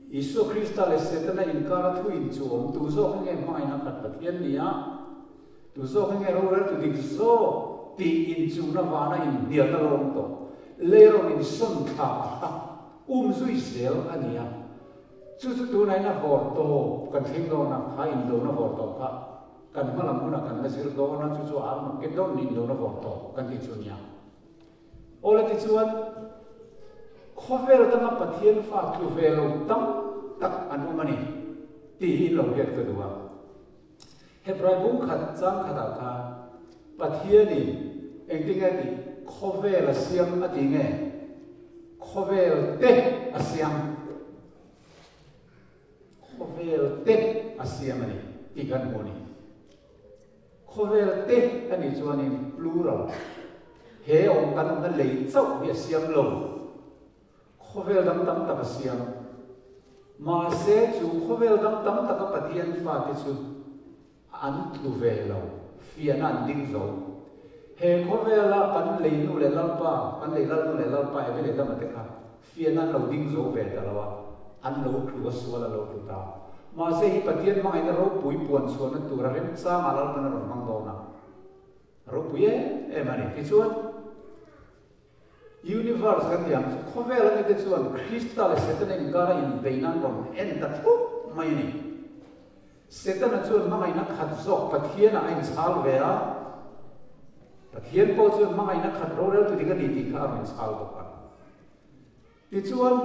Isua Krista leh Setana inkara thu inchuam tu zawk hi nge hmangaihna khat Pathian ni a, Tu zawk hi nge rorel tu dik zawk tih inchuhna vana inhnialna lo awm tawh? Lei rawn insawn thla a um zui zel a ni a. Chu chu tunah in a vawr tawp kan thleng dawn a, kha indona vawr tawp kha kan hma lam hunah kan la zir dawn a, chu chu Armageddon indona vawr tawp kan tih chu a ni a. Awle tichuan khawvel danga Pathian fa tlu ve lo tam tak an awm a ni tih hi in lo hriat ka duh a. Hebrai bung khat chang khatah khan Pathianin engtin nge tih khawvel a siam a ti nge? Khawvel te a siam. Khawvel te a siam a ni tih kan hmu a ni. Khawvel te a nih chuanin plural he awm kan awmna lei chauh hi a siam lo. Khawvel dang tam tak a siam. Mahse chu khawvel dang tam taka Pathian fate chu an tlu ve lo, fiahna an ding zo. He khawvela kan lei nu leh Lalpa, kan lei Lalnu leh Lalpa Evi leh Adama te kha fiahna an lo ding zo ve ta lo a, an lo tlu a, sual a lo tlu ta. Mahse hi Pathian hmangaihna ropui puan chhuahna tura remchangah Lalpan a rawn hmang dawn a, a ropui em em a ni. Tichuan. Universe kan tih ang chu khawvel ami te chuan Krista leh Setana inkara inbeihna an rawn en ta thup mai a ni. Setana chuan hmangaihna khat zawk Pathianah a inchhal ve a, Pathian pawh chuan hmangaihna khat roreltu dik a ni tih kha a rawn inchhal bawk a. Tichuan,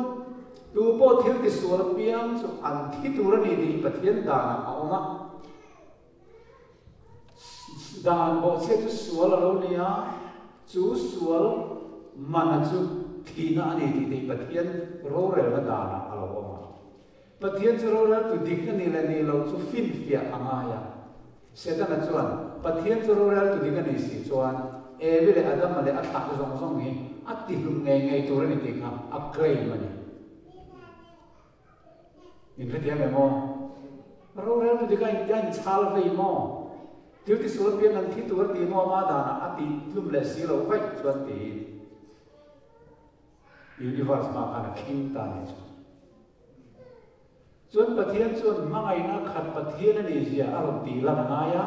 tu pawh thil tisual apiang chu an thi tur a ni tih Pathian danah a awm a. Dan bawhchhiat chu sual a lo ni a, chu sual mana chu thihna a ni tih te hi Pathian rorelna danah a lo awm a. Pathian chu roreltu dik a nih leh nih loh chu finfiah a ngai a. Setana chuan Pathian chu roreltu dik a nih si chuan Evi leh Adama leh a thlahte zawng zawng hi a tihlum ngei ngei tur a ni tih kha a claim a ni. In hrethiam em aw? Rorel tu dik a in a inchhal vei maw? Thil tisual pian an thi tur a ti maw ama danah a tih tlum leh si lo vaih chuan tiin Universe hma khan a khing ta nih chu. Chuan Pathian chuan hmangaihna khat Pathian a nih zia a rawn tih lan a ngai a,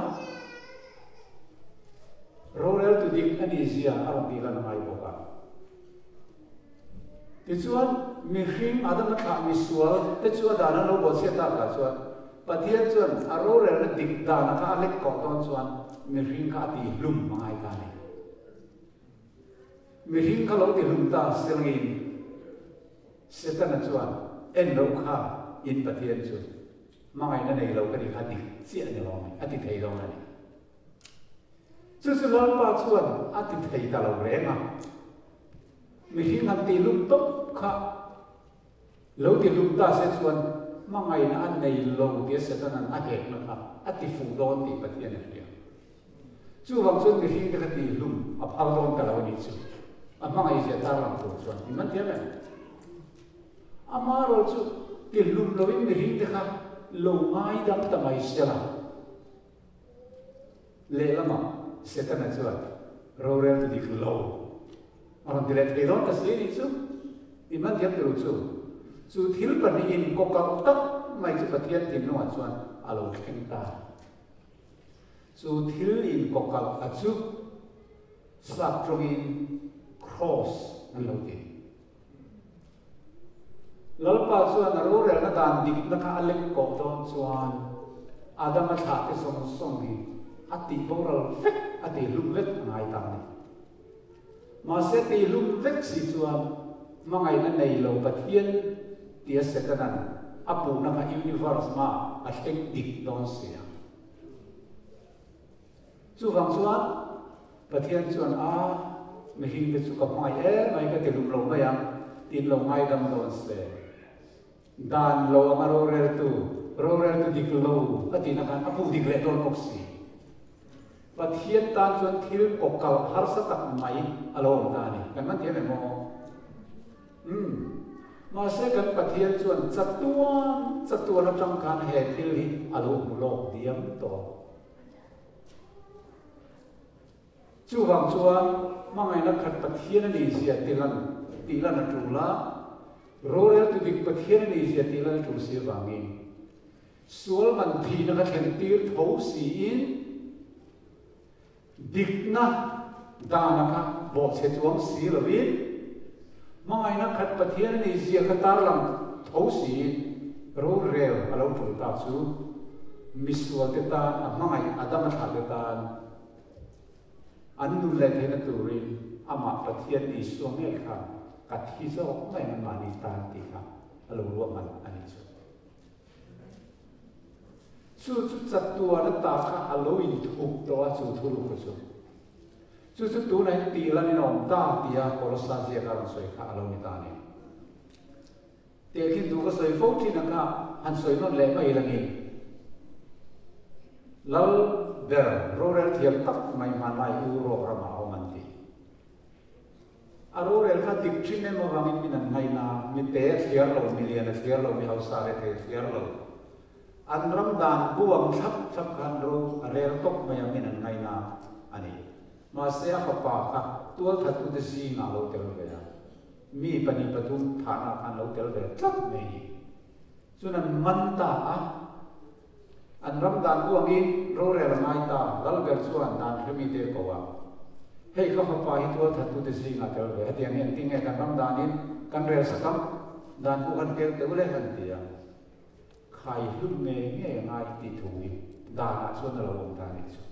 rorel tu dik a nih zia a rawn tih lan a ngai bawk a. Tichuan, mihring Adama thlah misual te chu a dan an lo bawhchhiat takah chuan Pathian chuan a rorelna dik dana kha a lek kawh dawn chuan mihring kha a tihlum a ngai ta a ni. Mihring kha lo tihlum ta selngin Setana chuan en loh kha in Pathian chu hmangaihna nei lo ka ni kha dik chiah a ni lo mai, a ti thei dawn a ni. Chu chu Lalpa chuan a ti thei ta lo reng a. Mihring han tihlum tawp kha lo tihlum ta se chuan hmangaihna a nei lo tia Setana'n a hekna kha a ti fuh dawn tih Pathian a hria. Chuvang chuan mihringte kha tihlum a phal dawn ta lo a nih chu. A hmangaihzia tarlang tur chuan in man thiam em? Amaherawhchu chu tihlum loin mihringte kha lo ngaidam ta mai sela. Lehlamah Setana chuan roreltu dik lo a rawn ti leh thei dawn ta si a nih chu. I man thiam tilo chu. Chu thil pahnihin kawkalh tak mai chu Pathian thinlungah chuan a lo thleng ta. Chu thil inkawkalh a chu sap tawngin cross an lo ti. Lalpa chuan a rorelna dan dikna kha a lek kawh dawn chuan Adama thlahte zawng zawng hi a tih boral vek, a tihhlum vek a ngai ta a ni. Mahse tihhlum vek si chuan hmangaihna nei lo Pathian tia Setana'n a puhna kha universe hmaah a thleng dik dawn si a. Chuvang chuan Pathian chuan, A, mihringte chu ka hmangaih em mai, ka ti hlum lo mai ang, tiin lo ngaidam dawn se. Dan lo anga roreltu, roreltu dik lo a tihna khan a puh dik leh dawn bawk si. Pathian tan chuan thil kawkalh harsa tak mai a lo awm ta a ni. Kan man thiam em aw? Umm. Mahse kan Pathian chuan chatuan chatuan atang khan he thil hi a lo hmu lawk diam tawh. Chuvang chuan hmangaihna khat Pathian a nih zia ti lan tih lan a tul a, roreltu dik Pathian a nih zia tih lan a tul si avangin sual man thihna kha thlen tir tho siin dikna dana kha bawhchhe chuang si lovin hmangaihna khat Pathian a nih zia kha tarlang tho siin rorel a lo tul ta chu misualte tan a hmangaih Adama thlate tan an nun leh theihna turin amah Pathian Isua ngei kha ka thi zawk mai ang mahni tan tih kha a lo ruahman a nih chu. Chu chu chatuan ata kha a lo inthup tawh a chu thuruk kha chu. Chu chu tunah in tih lan in a awm ta tia Kolossa ziaka rawn sawi kha a lo ni ta a ni. Tehkhin thu ka sawi fo thin a kha han sawi nawn leh mai langin Lal ber rorel thiam tak mai hmanlai Europe ramah a awm an ti. A rorel kha dik thin em avangin min an ngaina, mi te a thliar lo, mi lian a thliar lo, mi hausa leh thei a thliar lo. An ram dan buang thlap thlap khan ro a rel tawp mai a, min an ngaina a ni. Mahse a fapa kha tualthattute zingah a lo tel ve a, mi pahnih pathum thahna khan lo tel ve tlat mai a ni. Chuan an man ta a, an ram dan buangin rorel a ngai ta, Lalber chuan dan hremite a ko a, Hei ka fapa hi tualthattute zingah tel ve, hetiang hi engtin nge kan ram danin kan rel sak ang, dan pawh kan kel teuh le han ti a. Khai hlum ngei ngei a ngai tih thu hi danah chuan a lo awm ta a nih chu.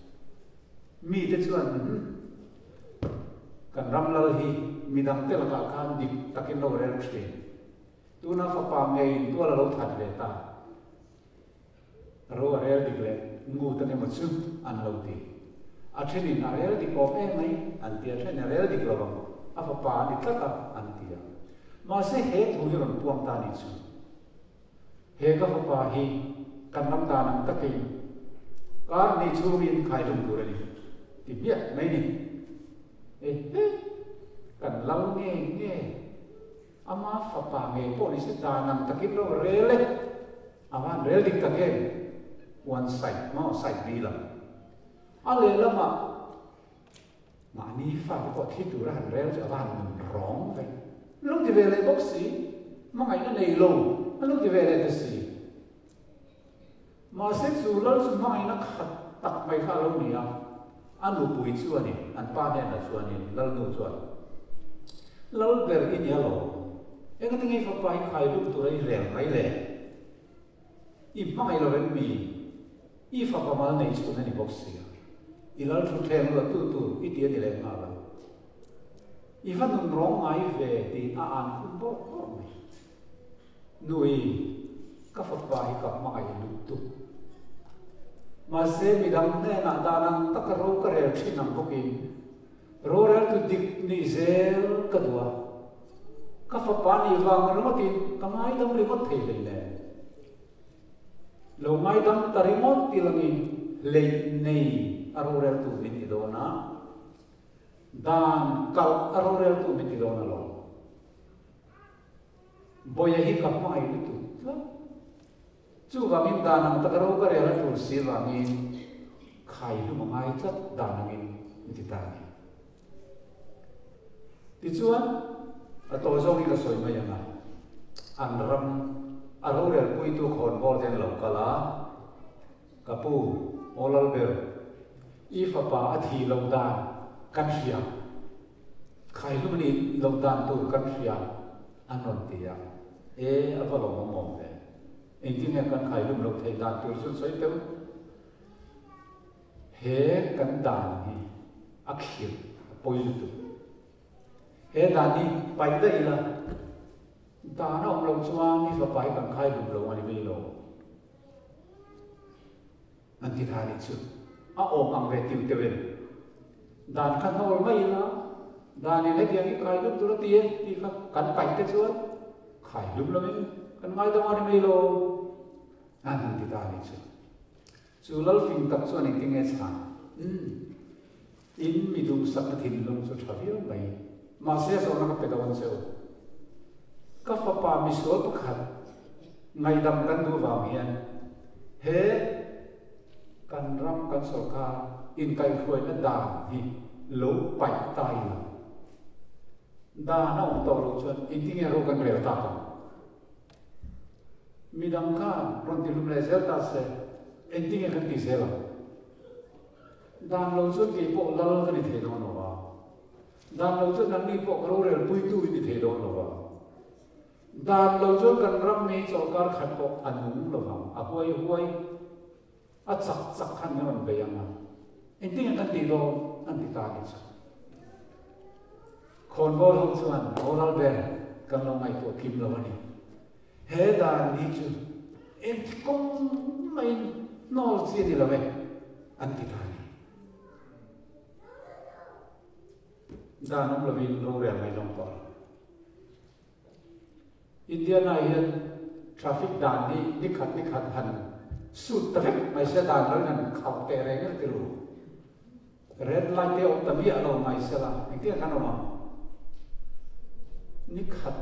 Mite chuan kan ram lal hi midangte lakah khan dik takin lo rel thin. Tuna fapa ngeiin tual a lo that ve ta. Ro a rel dik leh ngut ang emaw chu an lo ti. A thenin a rel dik awm em mai an ti a, then a rel dik lo ang, a fapa a ni tlat a an ti a. Mahse he thu hi rawn puang ta nih chu. He ka fapa hi kan ram dan ang takin kar ni chhungin khaihlum tur a ni ti hmiah mai ni. Ehe! Kan lal nge nge. Ama fapa ngei pawh ni se dan ang takin ro rel e. A van rel dik tak em? One side maw side B lam. A lehlamah mahni fate pawh thi tura han rel chu a va han nun rawng ve. An lo ti ve leh bawk si. Hmangaihna nei lo an lo ti ve leh ta si. Mahse chu lal chu hmangaihna khat tak mai kha a lo ni a, a nupui chuanin an pa hnenah chuanin lalnu chuan, Lal ber i nia lo, engati nge i fapa hi khai lum tura i rel mai le? I hmangaih lo em mi? I fapa mal nei chhun a ni bawk sia, i lal thu thleng luah tu tur i ti a ni leh nghal a. I va nun rawng ngai ve tiin a an khum bawrh bawrh mai. Nui, ka fapa hi ka hmangaih lutuk. Mahse, midang hnenah dan ang taka ro ka rel thin ang bawkin roreltu dik nih zel ka duh a. Ka fapa nih vang ringawtin ka ngaidam ringawt thei hlei le. Lo ngaidam ta ringawt ilangin hleih nei a roreltu min ti dawn a, dan kalh a roreltu min ti dawn alawm. Bawia hi ka hmangaih lutuk tlat. Chuvangin dan ang taka ro ka rel a tul si vangin khai hlum a ngai tlat dan angin min ti ta a ni. Tichuan, a tawh zawngin ka sawi mai ang a, an ram a rorelpuitu khawnbawl te an lo kal a, Ka pu, Aw Lalber, i fapa a thih loh dan kan hria. Khaihlum nih loh dan tur kan hria an rawn ti a, e a va lawmawm awm ve. Engtin nge kan khaihlum loh theih dan tur chu an sawi teuh. He kan dan hi a khirh a pawi lutuk. He dan hi paih daih ila, dan a awm loh chuan i fapa hi kan khaihlum lo a ni mai lo. An ti tha nih chu a awm ang ve tiu teuh em? Dan kha hnawl mai ila, dan in hetiang hi khai hlum tur a ti e tih kha kan paih te chuan khai hlum lovin kan ngaidam a ni mai lo an han ti ta nih chu. Chu lalfing tak chuan engtin nge chhan? Umm, in mi duhsakna thinlung chu tha viau mai. Mahse zawhna ka pe dawn che u. Ka fapa misual pakhat ngaihdam kan duh vang hian he kan ram kan sorkar inkaihhruaina dan hi lo paih ta ila. Dan a awm tawh loh chuan engtinge ro kan rel tak ang? Midang khan rawn ti hlum leh zel ta se engtinge kan ti zel ang? Dan lo chuan kei pawh lal ka ni thei dawn lo va. Dan lo chuan nangni pawh ka rorel puitu i ni thei dawn lo va. Dan lo chuan kan ram hi chawlhkar khat pawh a nung lo vang, a huai huai, a chak chak khan min rawn bei ang a, engtin nge kan tih dawn an ti ta a nih chu. Khawnbawl ho chuan Rawlal ber kan lo ngaihtuah kim lo a ni. He dan hi chu engti kawng maiin hnawl chi a ni lo e an ti ta a ni. Dan awm lovin rorel mai zawng tawh lo. Indiana hian traffic dan hi nikhat nikhat han sut ta vek mai se dan loin han khauh teh reng reng ti ru. Red light te awm ta miah lo mai sela engtin khan awm ang. Ni khat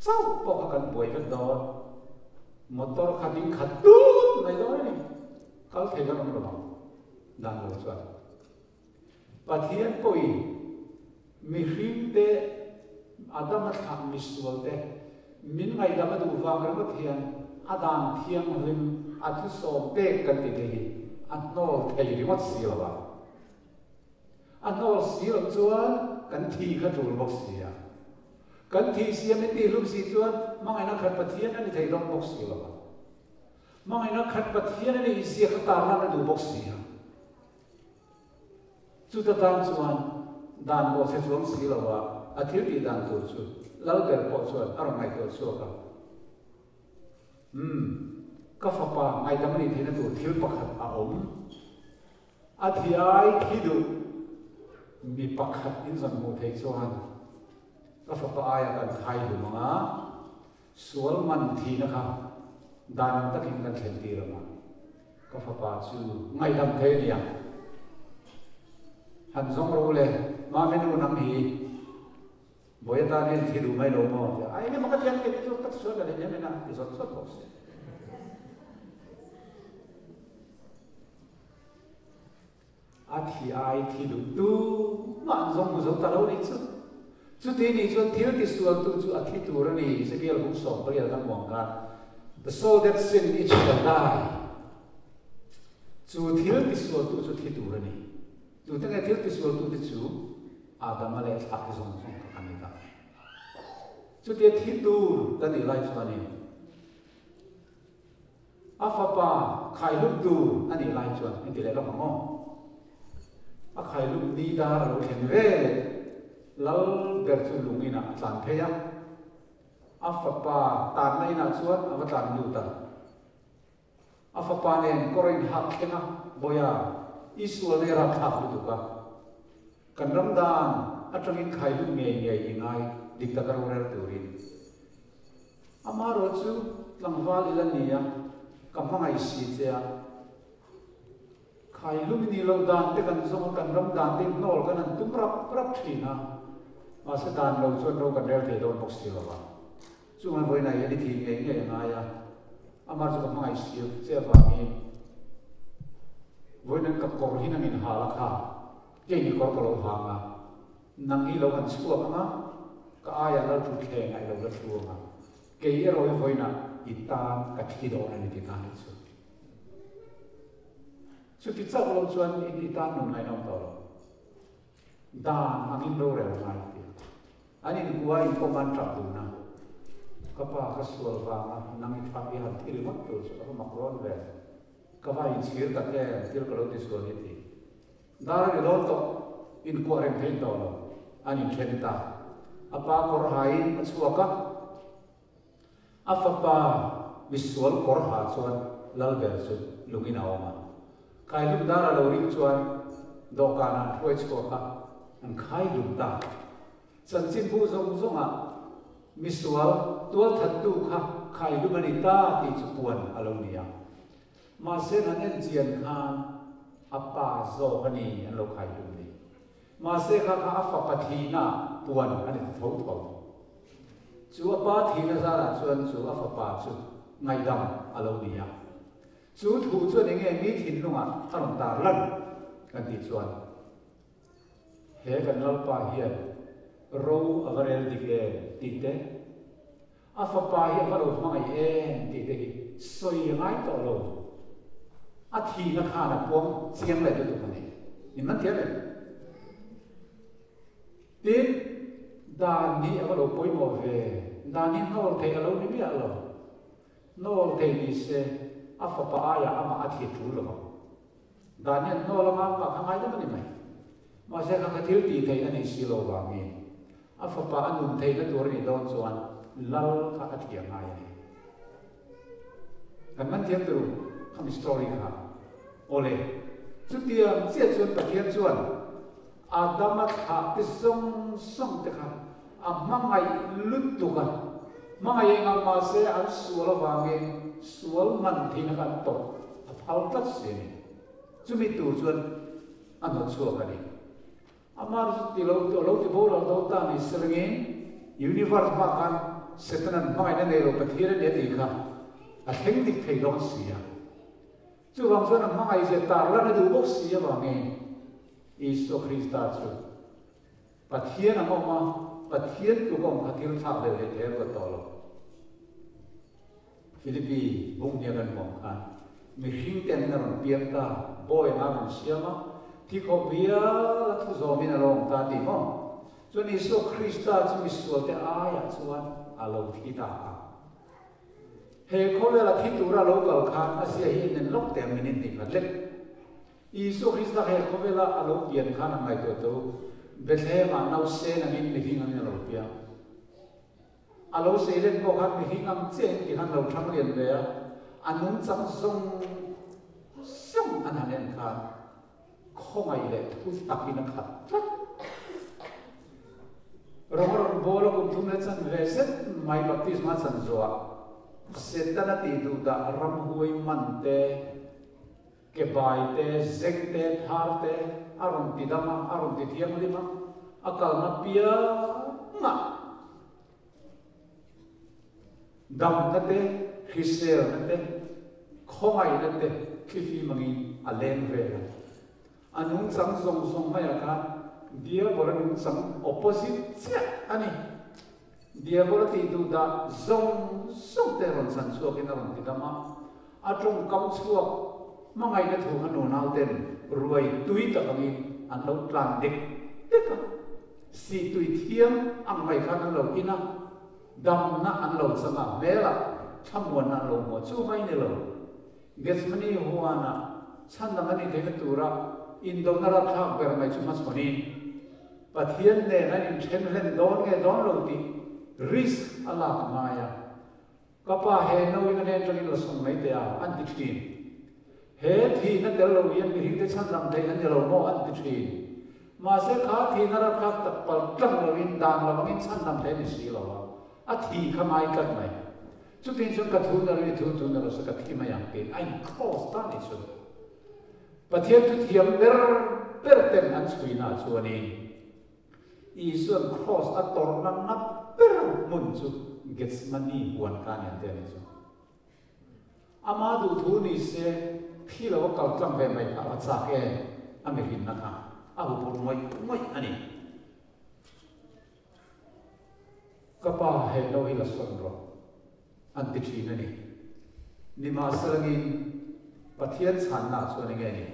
chauh pawh kha kan buai vek dawn. Motor kha ding khat tut mai dawn a ni. Kal thei kan awm lo ang dan lo chuan. Pathian pawhin mihringte Adama thlah misualte min ngaihdam a duh vang ringawt hian a dan thianghlim a thusawm pek kan tih te hi a hnawl thei ringawt si lo a. A hnawl si loh chuan kan thi kha tul bawk si a. Kan thih si a min tihlum si chuan hmangaihna khat Pathian a ni thei dawn bawk si lo a. Hmangaihna khat Pathian a nih zia kha tarlan a duh bawk si a. Chuta tan chuan dan bawhchhe chuang si lo a, a thil tih dan tur chu Lal ber pawh chuan a rawn ngaihtuah chhuak a. Umm, ka fapa ngaihdam a nih theihna tur thil pakhat a awm. A thi ai thi duh mi pakhat in zawn hmuh theih chuan ka fapa aia kan khai hlum ang a, sual man thihna kha dan ang takin kan thlen tir ang a, ka fapa chu ngaihdam thei a ni ang. Han zawng ro le, Mami nu nang hi bawi atan hian thi duh mai lo maw? Tia, a engemaw ka thiam thei te chu ka sual ka leh em em a, ti zawt zawt bawk se. A thi ai thi duh tu mah an zawng hmu zo ta lo nih chu. Chuti nih chuan thil tisualtu chu a thi tur a ni, Ezekiel buk 18 kan hmuh ang khan, The soul that sin it shall die. Chu thil tisualtu chu thi tur a ni. Tute nge thil tisualtu te chu Adama leh a thlak te zawng zawng kha kan ni ta. Chutia thi tur ka nih lai chuanin, A fapa khaihlum tur a nih lai chuan min ti leh lawk ang aw. A khaihlum ni dar a lo thlen ve leh lal ber chu lung inah a tlan phei a. A fapa tanna inah chuan a va tlan lut a. A fapa nen kawr a inhak thleng a, Bawiha, i sual nei rapthlak lutuk a. Kan ram dan atangin khaihlum ngei ngei i ngai dik taka rorel turin. Amaherawh chu tlangval ila ni a, ka hmangaih si che a. Khai lum i nih loh dan te kan zawng a, kan ram dan te hnawl kan han tum rap rap thin a, mahse dan lo chuan ro kan rel thei dawn bawk si lo va. Chunga vawiinah hian i thih ngei ngei a ngai a, amah chu ka hmangaih si che avangin vawiin ka kawr hi nangin hal a kha, kei ni kawr ka lo hang a. Nang hi lo han chhuak ang a, ka aiah lal thu thleng a i lo la thu ang a, kei erawh hi vawiinah i tan ka thi dawn a ni ti ta nih chu. Chuti chauh lo chuan i tan nun ngaihnawm tawh lo. Dan angin rorel ngai ti a. An inkua inkawm an tap dun a, ka pa ka sual vanga nang i thah i han thi ringawt tur chu ka va mak rawn ve. Ka va inchhir tak em, thil ka lo ti sual hi ti. Dar a ni dawn tawh, inkuah reng theih tawh lo, an inthen ta. A pa kawr hain a chhuak a, a fapa misual kawr ha chuan Lalber chu lungin a awm a. Khailum dar a lo ring chuan dawhkanah an hruai chhuak a, an khailum ta. Chanchinbu zawng zawngah misual tualthattu kha khailum a ni ta tih chu puan a lo ni a. Mahse an en chian khan a pa zawk a ni an lo khai hlum ni. Mahse kha kha a fapa thihna puan a ni ta tho tho. Chu a pa thihna zarah chuan chu a fapa chu ngaihdam a lo ni a. Chu thu chuan enge mi thinlungah a rawn tar lan kan tih chuan he kan Lalpa hian ro a va rel dik em tih te, A fapa hi a va lo hmangaih em tih te hi sawi a ngai tawh lo. A thihna khan a puang chiang leh lutuk a ni. In man thiam em? Tin, dan hi a va lo pawimawh ve. Dan hi hnawl theih a lo ni miah lo. Hnawl thei ni se a fapa aiah amah a thi tul lo vang. Dan hian hnawl anga amah kha ngai deuh a ni mai. Mahse kha kha thil tih theih a nih si lo vangin a fapa a nun theihna tur a nih dawn chuan lal kha a thiam ngai a ni. Kan man thiam tur khami story kha. Awle, chutiang chiah chuan Pathian chuan Adama thlah te zawng zawng te kha a hmangaih lutuk a, hmangaih eng ang mahse an sual avangin sual man theihna kha an tawrh a phal tlat si a ni. Chumi tur chuan a hnawt chhuak a ni. Amah chu ti lo, lo ti boral dawn ta ni se lengin. Universe hma khan Setanan hmangaihna nei lo Pathian a ni a tih kha a thleng dik thei dawn si a. Chuvang chuan a hmangaihzia tarlan a duh bawk si avangin Isua Krista chu Pathian ang awm a, Pathian tluk awm kha thil thlak hlel hlei thei a ruat tawh lo. Philippi bung hnia kan hmuh ang khan mihring te angin a rawn piang ta, bawi anga a rawn siam a, thi khawp bial a thu zawmin a lo awm ta tih maw? Chuan Isua Krista chu misualte aiah chuan a lo thi ta a. He khawvela thi tura lo kal khan a zia hi inen lawk teh ang minute hnih khat lek. Isua Krista he khawvela a lo pian khan an ngaihtuah tu Bethlehem-ah nausen angin mihring angin a lo piang. A lo seilen pawh khan mihring ang chiahin ti khan lo thang lian ve a, a nungchang zawng zawng an han en khan khawngaih leh thu takin a khat tlat. Rawng a rawn bawl a kum thum leh chan ve zet mai baptisma chan zawhah Setana tih duhdah ramhuai man te, Ke bai te, zeng te, phar te a rawn ti dam a, a rawn ti thianghlim a, a kalna piangah damna te, hriselna te, khawngaihna te thlifim angin a leng vel a. A nungchang zawng zawng maiah khan Diabol-a nungchang opposite chiah a ni. Diabol-a tih duh dah zawng zawng te rawn chan chhuakin a rawn ti dam a, a tawngkam chhuak hmangaihna thu kha nunau ten ruai tui tak angin an lo tlan dek dek a, sih tui thiam ang mai khan an lo in a, damna an lo chang a, hmelah thlamuanna an lo hmu a, chu mai ni lo. Gethsemane huana chhandam a nih theihna tura indona rapthlak ber mai chu hmachhawnin Pathian nen an inthen hlen dawn nge dawn lo tih risk a lak a ngai a. Ka pa he nauin a hnen tangin la sawn mai teh a, an ti thin. He thihna tel lo hian mihringte chhandam theih an ni lo maw an ti thin. Mahse kha thihna rapthlak tak pal tlang loin dan lo angin chhandam theih a ni si lo a, a thih kha ngai tlat mai. Chutin chuan ka thu na ri thu thu na rawh se ka thi mai ang tiin a in cross ta ni chu. Pathian thu thiam ber ber ten an chhui na chuanin Isuan cross a tawrhna na ber hmun chu Gethsemane huan kha a ni an ti a ni chu. Ama duh thu ni se thi lo a kal tlang ve mai kha a va chak em a mihrinna kha a huphurh ngawih ngawih a ni. Ka pa he no hi la sawn rawh, an ti thin a ni. Nimahselangin Pathian chhanna chuan enge ni?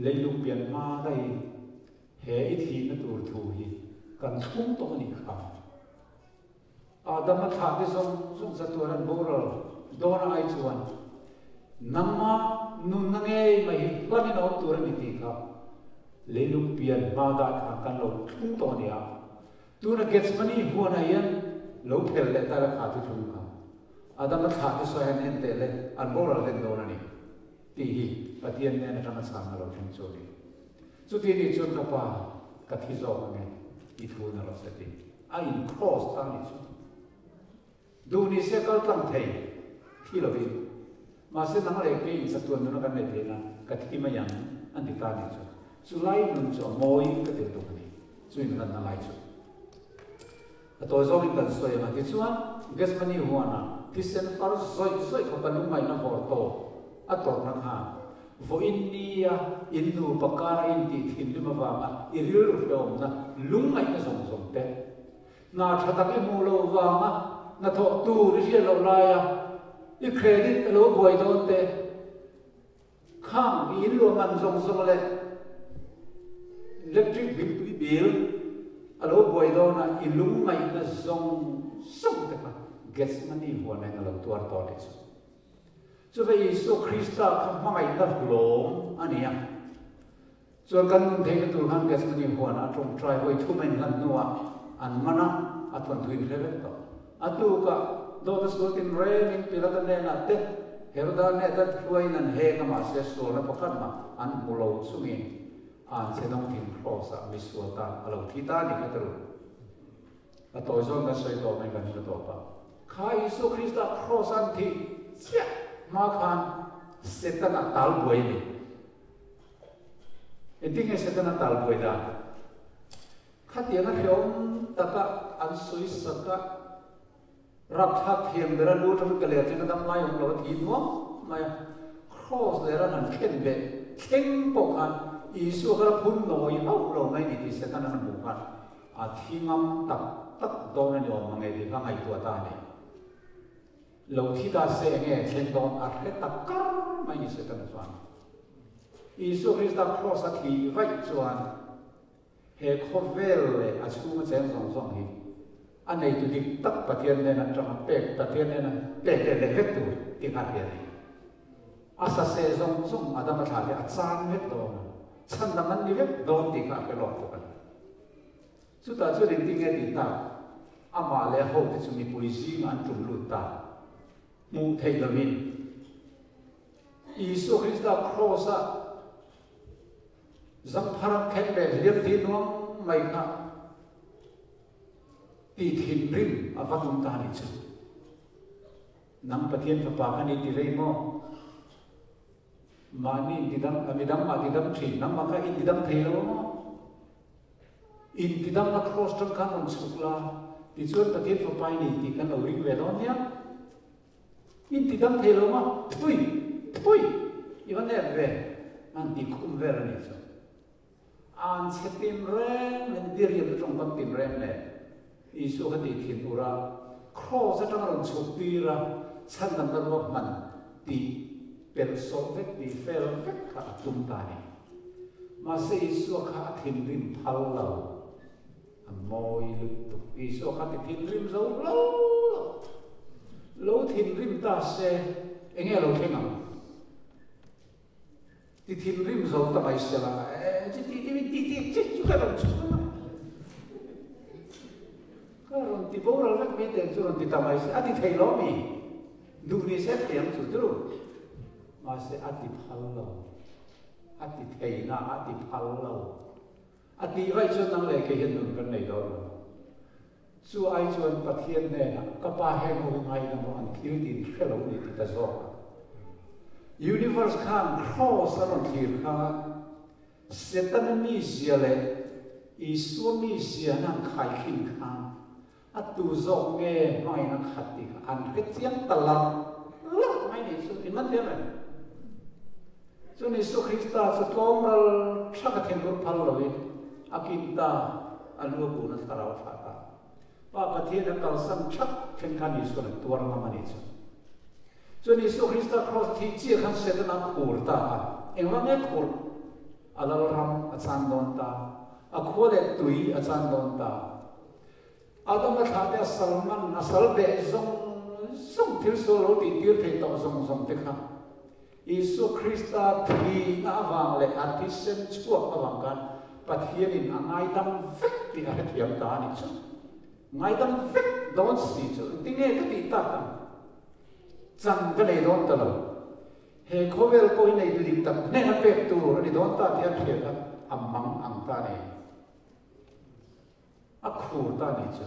Leilung pian hma daihin he i thihna tur thu hi kan thlung tawh a nih kha. Adama thlah te zawng zawng zatuan an boral dawn a ai chuan nangma nunna ngei mai hi hlanin a awm tur a ni tih kha leilung pian hma dah khan kan lo thlung tawh a ni a. Tuna Gethsemane huanah hian lo phel leh ta la kha chu thlung kha Adama thlah te sawi han en teh le an boral hlen dawn a ni tih hi Pathian hnen atanga chhanna lo thleng chu a ni. Chuti nih chuan ka pa ka thi zawk ange i thu na rawh se tih. A in cross ta nih chu. Duh ni se kal tlang thei thi lovin. Mahse nang leh kei in chatuan nuna kan nei theihna ka thi mai ang an ti ta nih chu. Chu lai nun chu a mawi ka tel tuk a ni. Chu in hlanna lai chu. A tawi zawngin kan sawi ang a tichuan Gethsemane huana thisen far zawih zawih khawpa lungngaihna vawr tawp a tawrhna khan Vawiin nia in nupa kara in tih thinrim avanga i rilru hlawmna lungngaihna zawng zawng te, hna tha tak i hmuh loh vanga hnathawh tur i hriat loh laia i credit a lo buai dawn te, khang i inluah man zawng zawng leh electric bill tui bill a lo buai dawna i lungngaihna zawng zawng te kha Gethsemane huan in a lo tuar tawh a nih chu. Chuvei Isua Krista kha hmangaihna hlawm a ni a. Chuan kan nun theihna tur khan Gethsemane huanah a tawngtai vawi thum a inhlan hnuah an man a, a thawnthu in hre vek tawh. A tukah dawta sual tinrengin Pilata hnenah te, Heroda hneta hruaiin an hek a, mahse sualna pakhat mah an hmu lo chungin an che dawng thin Kraws-ah misual tan a lo thi ta a ni kha ta ru. A tawi zawn kan sawi tawh mai kan hmu tawp a. Kha Isua Krista Kraws an thih chiah hma khan Setana tal buai a ni. Engtin nge Setana tal buai dan? Khatianga hreawm taka an sawisak a, rapthlak thiam bera lu atang ka ler thleng a dam lai awm lo a ti nuam mai a. Kraws lera an han thlen leh thleng pawh khan Isua kha la phun nawi hauh lo mai ni tih Setanan a hmuh khan a thi ngam tak tak dawn a ni awm mange tih kha ngaihtuah ta a ni. Lo thi ta se enge thleng dawn a hre ta kar mai ni Setana chuan. Isua Krista kraws a thih vaih chuan He khawvel leh a chhunga cheng zawng zawng hi a neitu dik tak Pathian nen atanga pek Pathian nena pek leh leh vek tur tih nghal hi a ni. A saseh zawng zawng Adama thla te a chan vek dawn a, chhan dang an ni vek dawn tih kha a hre lawk bawk a ni. Chutah chuan engtin nge tih tak amah leh a hote chu mipui zingah an tum lut ta hmuh theih lovin Isua Krista kraws-ah Zangphar khen leh hliam ti nuam mai kha ti thinrim a va tum ta nih chu. Nang Pathian fapa kha ni ti vei maw? Mahni intidam, midang mah tidam thin, nangmah kha intidam thei lo maw? Intidam na cross tang khan rawn chhuk la, tichuan Pathian fapa i ni tih kan lo ring ve dawn nia. In ti dam thei lo maw? Thui! Thui! I va nep ve! An ti khum vel a nih chu. An chhe tin reng nen diriam na tawngkam tin reng nen Isua kha tih thin ur a, kraws atanga rawn chhuk tir a, chhandamna ruahman tih pelh sawlh vek tih fel vek kha a tum ta a ni. Mahse Isua kha a thinrim phal lo. A mawi lutuk. Isua kha ti thinrim zo lo lo. Lo thinrim ta se enge a lo thleng ang? Ti thinrim zo ta mai se la, e chi ti ti ti ti chi chu ka rawn chhuk ang a. Ka rawn ti boral vek mai teh chu rawn ti ta mai se, a ti thei lo mi? Duh ni se thei ang chu chu. Mahse a ti phal lo. A ti thei na a ti phal lo. A tih vaih chuan nang leh kei hian nun kan nei dawn lo. Chu ai chuan Pathian hnenah ka pa heng ho hi ngaidam rawh an thil tin hre lo ni ti ta zawk a. Universe khan Kraws a rawn thlir khan Setana mizia leh Isua mizia an han khaikhin khan a tu zawk nge hmangaihna khat tih kha an hre chiang ta larh larh mai nih chu in man thiam em? Chuan Isua Krista chu tlawm ral thak a thinur phal loin a kin ta, a lu a kun a thlarau a thlah ta. Pa Pathian a kalsan thak thleng khan Isuan a tuar ngam a nih chu. Chuan Isua Krista kraws thih chiah khan Setana a khur ta a, engvang nge khur? A lalram a chan dawn ta, a khua leh tui a chan dawn ta. Adama thlahte a sal man, a sal beh zawng zawng thil sual lo tihtir thei tawh zawng zawng te kha Isua Krista thihna avang leh a thisen chhuak avang khan Pathianin a ngaidam vek tih a hrethiam ta a nih chu. Ngaidam vek dawn si chu engtinge ka tih tak ang? Chan ka nei dawn ta lo. He khawvel pawh hi neitu dik tak hnena pek tur a ni dawn ta tih a hriat a, a mang ang ta a ni. A khur ta nih chu.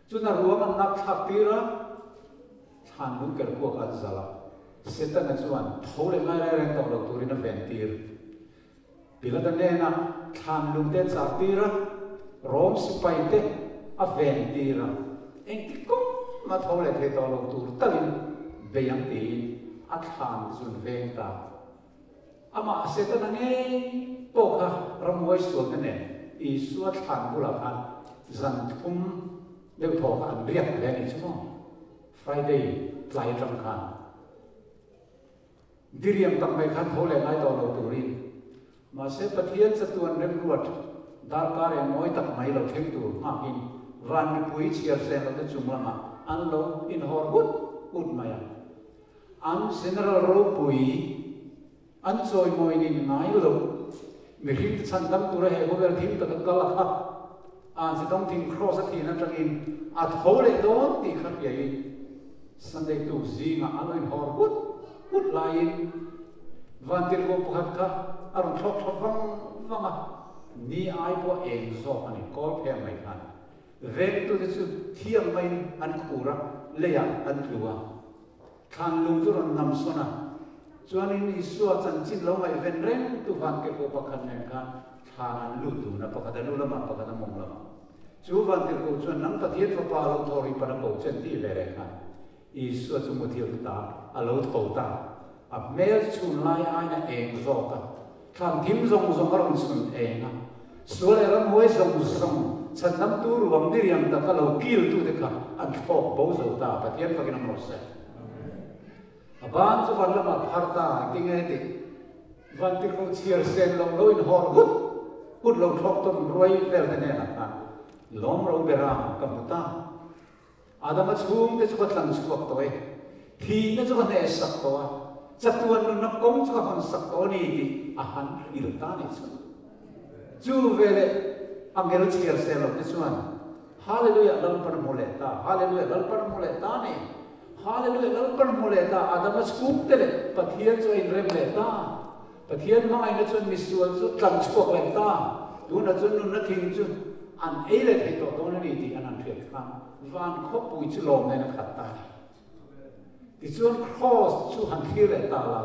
Chuna ruang an nak thlak tir a, thlan lung ker kuak an zalh a. Setana chuan tho leh ngai reng reng tawh lo turin a ven tir. Pilata hnenah thlan lung te a chah tir a, Rom sipai te a ven tir a. Engti kawng mah tho leh thei tawh lo tur talin bei ang tiin a thlan te chu an veng ta. Amah Setana ngei pawh kha ramhuai sual te nen Isua thlan bulah khan zan thum deuh thaw kha an riak ve a nih chu maw? Friday tlai atang khan diriam tak mai khan tho leh ngai tawh lo turin mahse Pathian chatuan remruat darkar eng mawi tak mai lo thleng tur nghakin van mipui chhiar sen lo te chung lamah an lo inhawr ut ut mai a. An General ropui an chawimawi nin ngai lo. Mihring te chhan dam tura he khawvel thim taka kal a kha an che dawng thing Kraws a thin atangin a tho leh dawn tih kha hriain Sunday tuk zingah an lo inhawr hut hut laiin Vantirhkoh pakhat kha a rawn thlawk thla vang vang a, ni ai pawh eng zawk a ni, kawl pheng mai khan. Vengtute chu thiang maiin an khur a, leiah an tlu a. Thlan lung chu rawn nam sawn a, chuanin Isua chanchin lo ngaihven reng tu van ke pawh pakhat nen khan Thlan an lut dun a, pakhat a lu lamah, pakhat a mawng lamah. Chu vantirhkoh chuan, Nang Pathian Fapa lo tho rih pan a ko chen tih ve leh khan Isua chu muthilh ta a lo tho ta. A hmel chu chhun lai aiin a eng zawk a, thlan thim zawng zawng a rawn chhun eng a. Sual leh ramhuai zawng zawng chhandamtu ruang diriam taka lo kiltute kha an thlawk bo zo ta. Pathian fakin awm rawh se. A ban chu van lamah phar ta, engtin nge tih? Vantirhkoh chhiar sen lo lo inhawr hut hut lo thlawk tawn ruai vel te hnenah khan lawm ro ber a ka hmu ta. Adama chhungte chu ka tlan chhuak tawh e, thihna chu ka hnehsak tawh a, chatuan nunna kawng chu ka hawnsak tawh a ni tih a han hrilh ta nih chu. Chu veleh angel chhiar sen lo te chuan Hallelujah Lalpan a hmu leh ta, Hallelujah Lalpan a hmu leh ta ni. Hallelujah Lalpan hmu leh ta, Adama chhungte leh Pathian chu a inrem leh ta. Pathian hmangaihna chuan misual chu tlan chhuak leh ta. Tunah chuan nunna thing chu an ei leh thei tawh dawn a ni tih an han hriat khan van khawpui chu lawm nen a khat ta a ni. Tichuan Kraws chu han thlir leh ta la,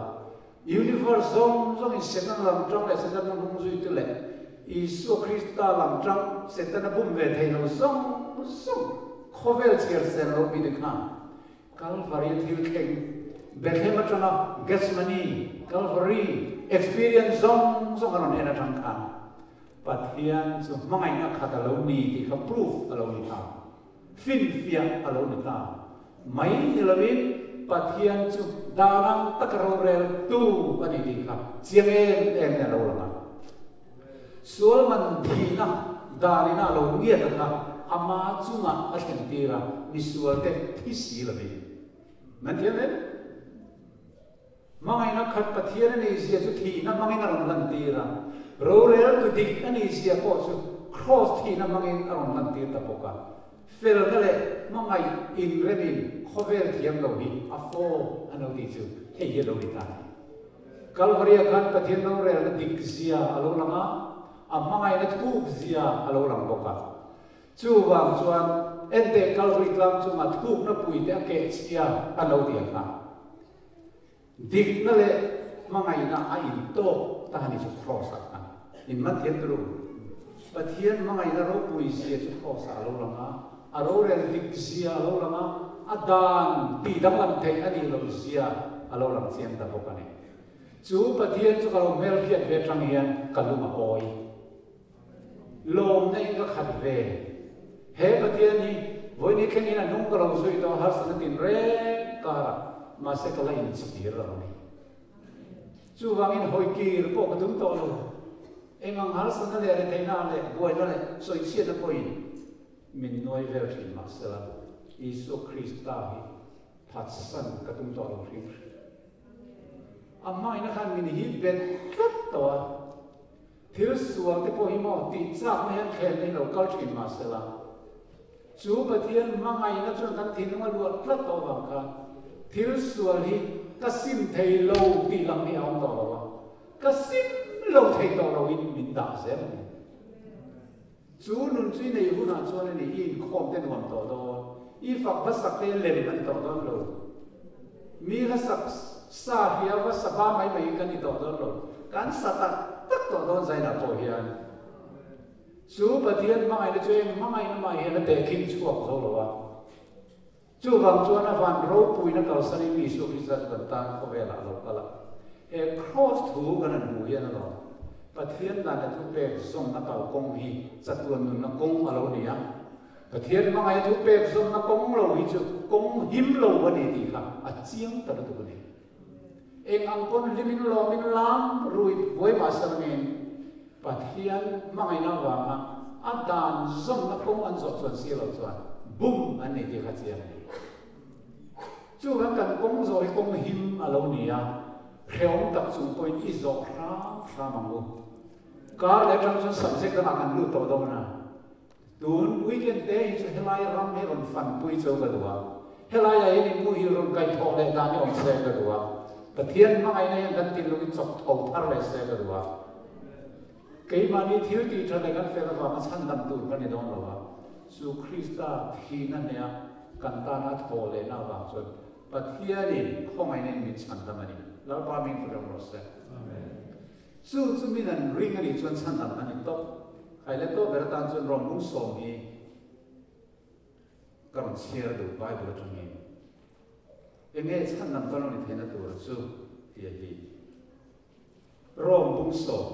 Universe zawng zawngin Setana lam tang leh Setana hnung zuitu leh Isua Krista lam tang Setana bum ve thei lo zawng zawng khawvel chhiar sen lo mite khan Kalvari thil thleng Bethlehem atanga Gethsemane, Kalvari experience zawng zawng a rawn en atang khan Pathian chu hmangaihna khat a lo ni tih kha proof a lo ni ta. Finfiah a lo ni ta. Mai ni lovin Pathian chu danang taka roreltu a ni tih kha chiang em em in a lo lang a. Sual man thihna danina a lo ngiat a kha ama chungah a thlen tir a, misualte thi si lovin. Nan thiam em? Hmangaihna khat Pathian a nih zia chu thihna hmangin a rawn lantir a, roreltu dik a nih zia pawh chu Kraws thihna hmangin a rawn lantir ta bawk a. Felna leh hmangaih inremin khawvel thiam lo hi a fawm a no tih chu hei hi a lo ni ta a ni. Kalvaria khan Pathian rorelna dik zia a lo lang a, a hmangaihna thuk zia a lo lang bawk a. Chuvang chuan enteh Kalvari tlang chungah thukna puite a kehchhia a no tih a kha. Dikna leh hmangaihna a intawk ta ni chu Kraws-ah khan inman thiam tur u. Pathian hmangaihna ropui zia chu Kraws-ah a lo lang a, a rorel dik zia a lo lang a, a dan tih danglam theih a nih loh zia a lo lang chiang ta bawk a ni. Chu Pathian chu ka lo hmelhriat ve atang hian ka lung a awi. Lawmna in ka khat ve. He Pathian hi vawiin thlengin a hnung ka lo zui tawh a, harsatna tin reng karah mahse ka la inchhir lo a ni. Chuvangin hawikir pawh ka tum tawh lo. Eng ang harsatna leh retheihna leh buaina leh sawichhiatna pawhin min nuai vel thin mahsela Isua Krista hi phatsan ka tum tawh lo hrim hrim. A hmaina khan min hip bet tlat tawh a. Thil sual te pawh hi maw tih chakna hian thlenna hi lo kal thin mah sela, chu Pathian hmangaihna chuan kan thinlung a luah tlat tawh avang khan thil sual hi ka sim thei lo tih lam hi a awm tawh lo a, ka sim lo thei tawh loin min dah zel a ni. Chu nun chu i nei hunah chuan a ni, i inkhawm te nuam tawh dawn, i fak hmasak te lem a ni tawh dawn lo. Mi hlasak sa hria va sa ba mai mai kan ni tawh dawn lo, kan sa tak tak tawh dawn zainah pawh hian. Chu Pathian hmangaihna chu eng hmangaihna mah hian a tehkhin chhuak zo lo a. Chuvang chuan a van ropuina kalsanin Isua Krista chu kan tan khawvelah a lo kal a. He Kraws thu kan han hmuh hian alawm Pathian dan leh thupek zawmna kalkawng hi chatuan nunna kawng a lo ni a. Pathian hmangaih a thupek zawmna kawng lo hi chu kawng him lo a ni tih kha a chiang ta lutuk a ni. Eng ang pawn hlimin lawmin lam rui buai mah salangin Pathian hmangaihna avanga a dan zawmna kawng an zawh chuan si lo chuan bum an ni tih kha chiang a ni. Chuvang kan kawng zawh hi kawng him a lo ni a, hrehawm tak chung pawhin i zawh hram hram ang u. Kar leh atang chuan subject dangah kan lut tawh dawn a. Tun weekend te hi chu helai ram hi rawn fanpui cho ka duh a, helaiah hian in muhil rawn kaihthawh leh dan hi awm se ka duh a, Pathian hmangaihna hian kan thinlung hi chawk tho thar leh se ka duh a. Keimahni thil tih tha leh kan fel avanga chhandam tur ka ni dawn lo a, chu Krista thihna hneha kan tana thaw lehna avang chuan Pathianin khawngaihna in min chhandam a ni. Lalpa hming fak rawh se. Amen. Chu chu min an ring a nih chuan chhandam an ni tawp. Khai le tawp ber atan chuan Rom bung sawm hi ka rawn chhiar duh Bible atangin. Enge chhandam kan rawn ni theihna tur chu tih a hi. Rom bung sawm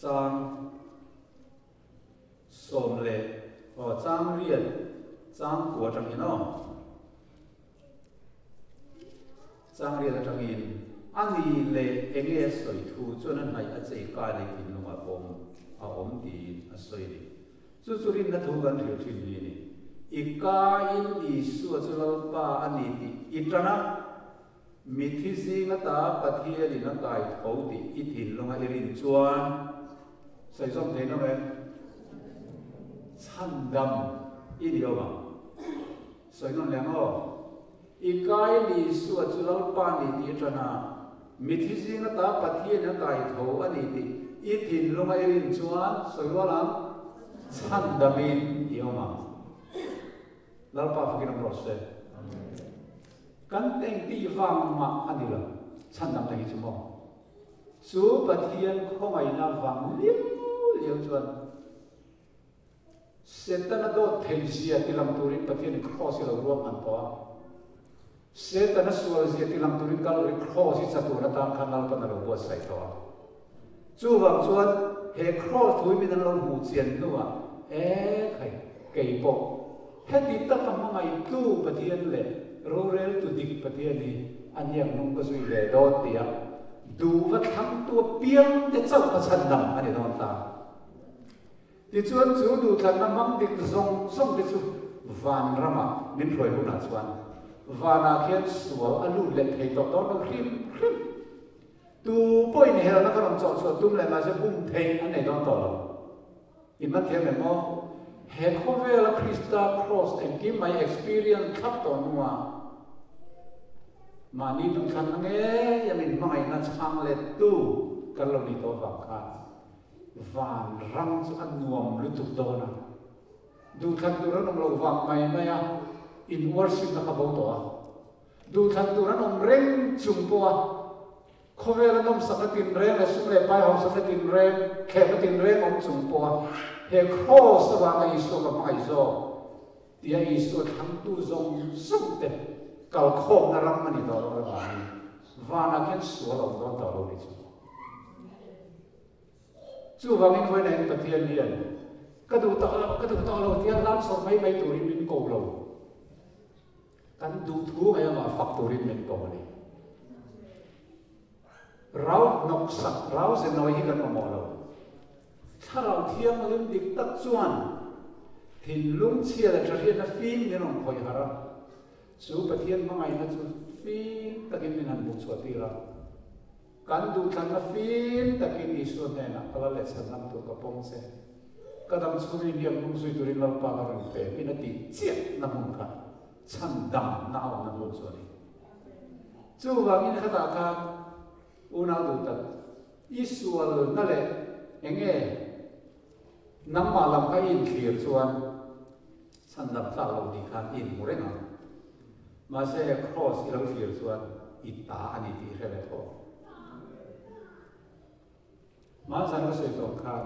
chang sawm leh aw chang riat chang kua atangin aw. Changriat atangin a ni leh enge a sawi thu chuan a hnaih a chei kai leh thinlungah pawm a awm tiin a sawi a ni. Chu chu rinna thu kan hrilh thin hi a ni. I kaiin Isua chu Lalpa a ni tih i tan a, mithi zing ata Pathianin a kai tho tih i thinlunga i rin chuan sawi zawm thei nawm em? Chhandam i ni awm ang. Sawi nawn leh ang aw. I kai Isua chu Lalpa ni tih atana mithi zing ata Pathian a kai tho a ni tih i thinlunga i rin chuan sawi rual ang, chhandamin i awm ang. Lalpa fakin awm rawh se. Kan engtih vang mah a ni lo, chhandamna hi chu maw? Chu Pathian khawngaihna vang liau liau chuan Setana dawt theihzia tilang turin Pathianin Kraws hi lo ruak ngan tawh a. Setana sualzia tilang turin Kalvari Kraws hi chatuan atan khan Lalpan a lo buatsaih tawh a. Chuvang chuan he Kraws thu hi min an lo hmuh chian hnuah, E khai, kei pawh heti taka hmangaihtu Pathian leh roreltu dik Pathian hi a hniak hnung ka zui ve dawn tia duh va thlangtu apiang te chauh ka chhandam a ni dawn ta. Tichuan chu duhthlanna hmang dik zawng zawng te chu van ramah min hruai hunah chuan vanah khian sual a lut leh thei tawh dawn lo hrim hrim. Tu pawhin helna ka rawn chawh chhuah tum leh mahse bum theih an nei dawn tawh lo. In man thiam em aw? He khawvela Krista Kraws engkim mai experience thlap tawh hnuah mahni duhthlanna ngei a min hmangaihna chhang lettu kan lo ni tawh vang khan Van ram chu a nuam lutuk dawn a, duhthlan tur an awm loh vang mai mai a in worship na kha bo tawh a, duhthlan tur an awm reng chung pawh a khawvel a nawmsak na tinreng leh sum leh pai hausak na tinreng, thlep na tinreng awm chung pawh a he kraws avanga Isua ka hmangaih zawk tia Isua thlangtu zawng zawng te kalkhawmna ram a ni tawh lo avangin vanah khian sual a awm dawn tawh lo ni chu. Chuvangin vawiin Pathian hian ka duh tawh lo, ka duh tawh lo tia lam sawr mai mai turin min ko lo. Kan duh thu mai amah fak turin min ko a ni. Rau hnawk sak, rau ze nawi hi kan mamawh lo. Thlarau thianghlim dik tak chuan thinlung chhia leh thahriatna fim min rawn khawih harh a. Chu Pathian hmangaihna chu fim takin min han hmuh chhuah tir a. Kan duhthlanna fim takin Isua hnenah ka la leh chhan lam tur ka pawm che. Ka dam chhungin inbiak hnung zui turin Lalpa ka rawn pe min a tih chiah na hmun kha chhan dam na a awmna hmun chu a ni. Chuvangin khatah khan unau duh tak i sualna leh enge nangmah lam kha i inthlir chuan chhan dam tlak lo tih khan i inhmu reng ang. Mahse he kraws i lo thlir chuan i ta a ni tih i hre ve tho. Hmanzan ka sawi tawh khan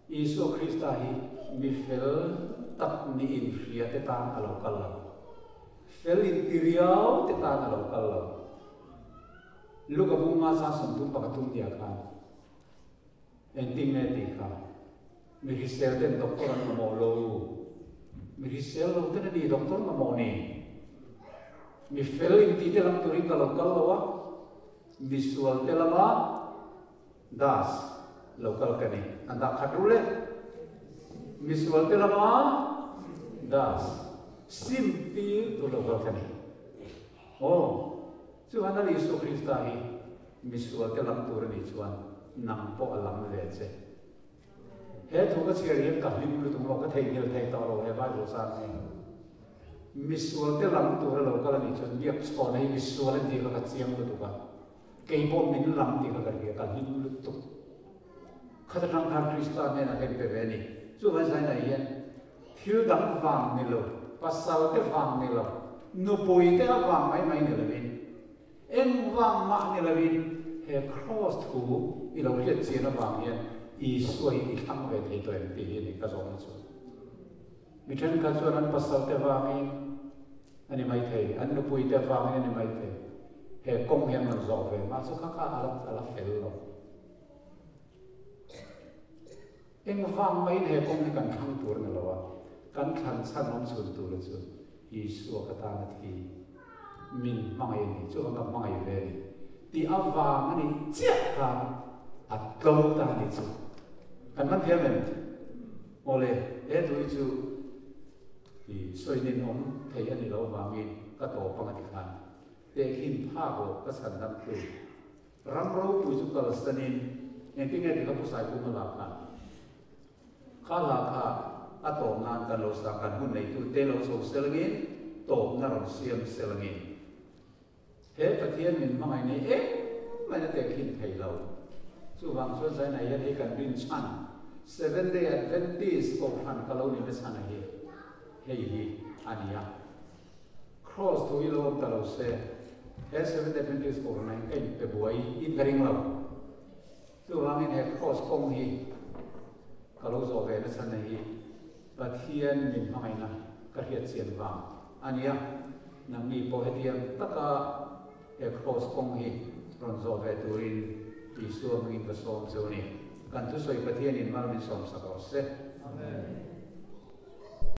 Isua Krista hi mi fel tak ni inhria te tan a lo kal lo. Fel inti riau te tan a lo kal lo. Luka bunga chang 30 pakhat nia khan Engtin nge tih kha? Mi hrisel ten doctor an mamawh lo. Mi hrisel lo ten a ni doctor mamawh ni. Mi fel inti te lam turin ka lo kal lo a, mi sual te lama das lo kal ka ni. An dah khat rul e. Mi sual te lama das sim tir tur lo kal ka ni. Aw, chuan a Isua Krista hi misual te lam tur a nih chuan nang pawh a lam ve che. He thu ka chhiar hian ka hlim lutuk maw, ka theihnghilh thei tawh lo he Bible chang hi. Misual te lam tur a lo kal a nih chuan biak chhawn hi misual a tih kha ka chiang lutuk a, kei pawh min lam tih kha ka hria, ka hlim lutuk. Khat atang khan Krista hnenah ka inpe ve a ni. Chuvang zainah hian thil dang vang ni lo, pasal te vang ni lo, nupui te avang mai mai ni lovin, Engvang mah ni lovin He Kraws thu i lo hriat chian avang hian Isua hi i thlang ve thei tawh em tih hi a ni ka zawhna chu. Mi thenkhat chuan an pasalte vangin a ni maithei, an nupuite vangin a ni maithei, he kawng hi an rawn zawh ve mahse kha kha a la fel lo. Engvang maiin he kawng hi kan thlang tur a ni lo a, kan thlan chhan awm chhun tura chu Isua ka tan a thi, min hmangaih a ni, chuvang ka hmangaih ve a ni tih avang a nih chiah khan a tlo ta a nih chu. Kan hman thiam em? Awle, he thu hi chu i sawi nin awm thei a nih loh avangin ka tawp ang a ti khan tehkhin phak loh ka chhan dam tu. Ram ropui chu kalsanin engtin nge ti kha Pu Saipum a lak khan kha hla kha a tawp nan kan lo sa kan hun neitu te lo chho selangin tawpna rawn siam selangin he Pathian min hmangaih nei engmah in a tehkhin thei lo. Chuvang chuan Zainah hian hei kan rin chhan Seventh Day Adventist kohhran ka lo nihna chhan a hi hei hi a ni a. Kraws thu i lo awm ta lo se, he Seventh Adventist Kohhran ah hian ka inpe buai in ka ring lo. Chuvangin he kraws kawng hi ka lo zawh ve nasa na hi Pathian min hmangaihna ka hriat chian vang a nia. Nangni pawh hetiang taka he kraws kawng hi rawn zawh ve turin Isua hmingin ka sawm cheu a ni. Kan thusawi Pathianin mal min sawmsak rawh se. Amen.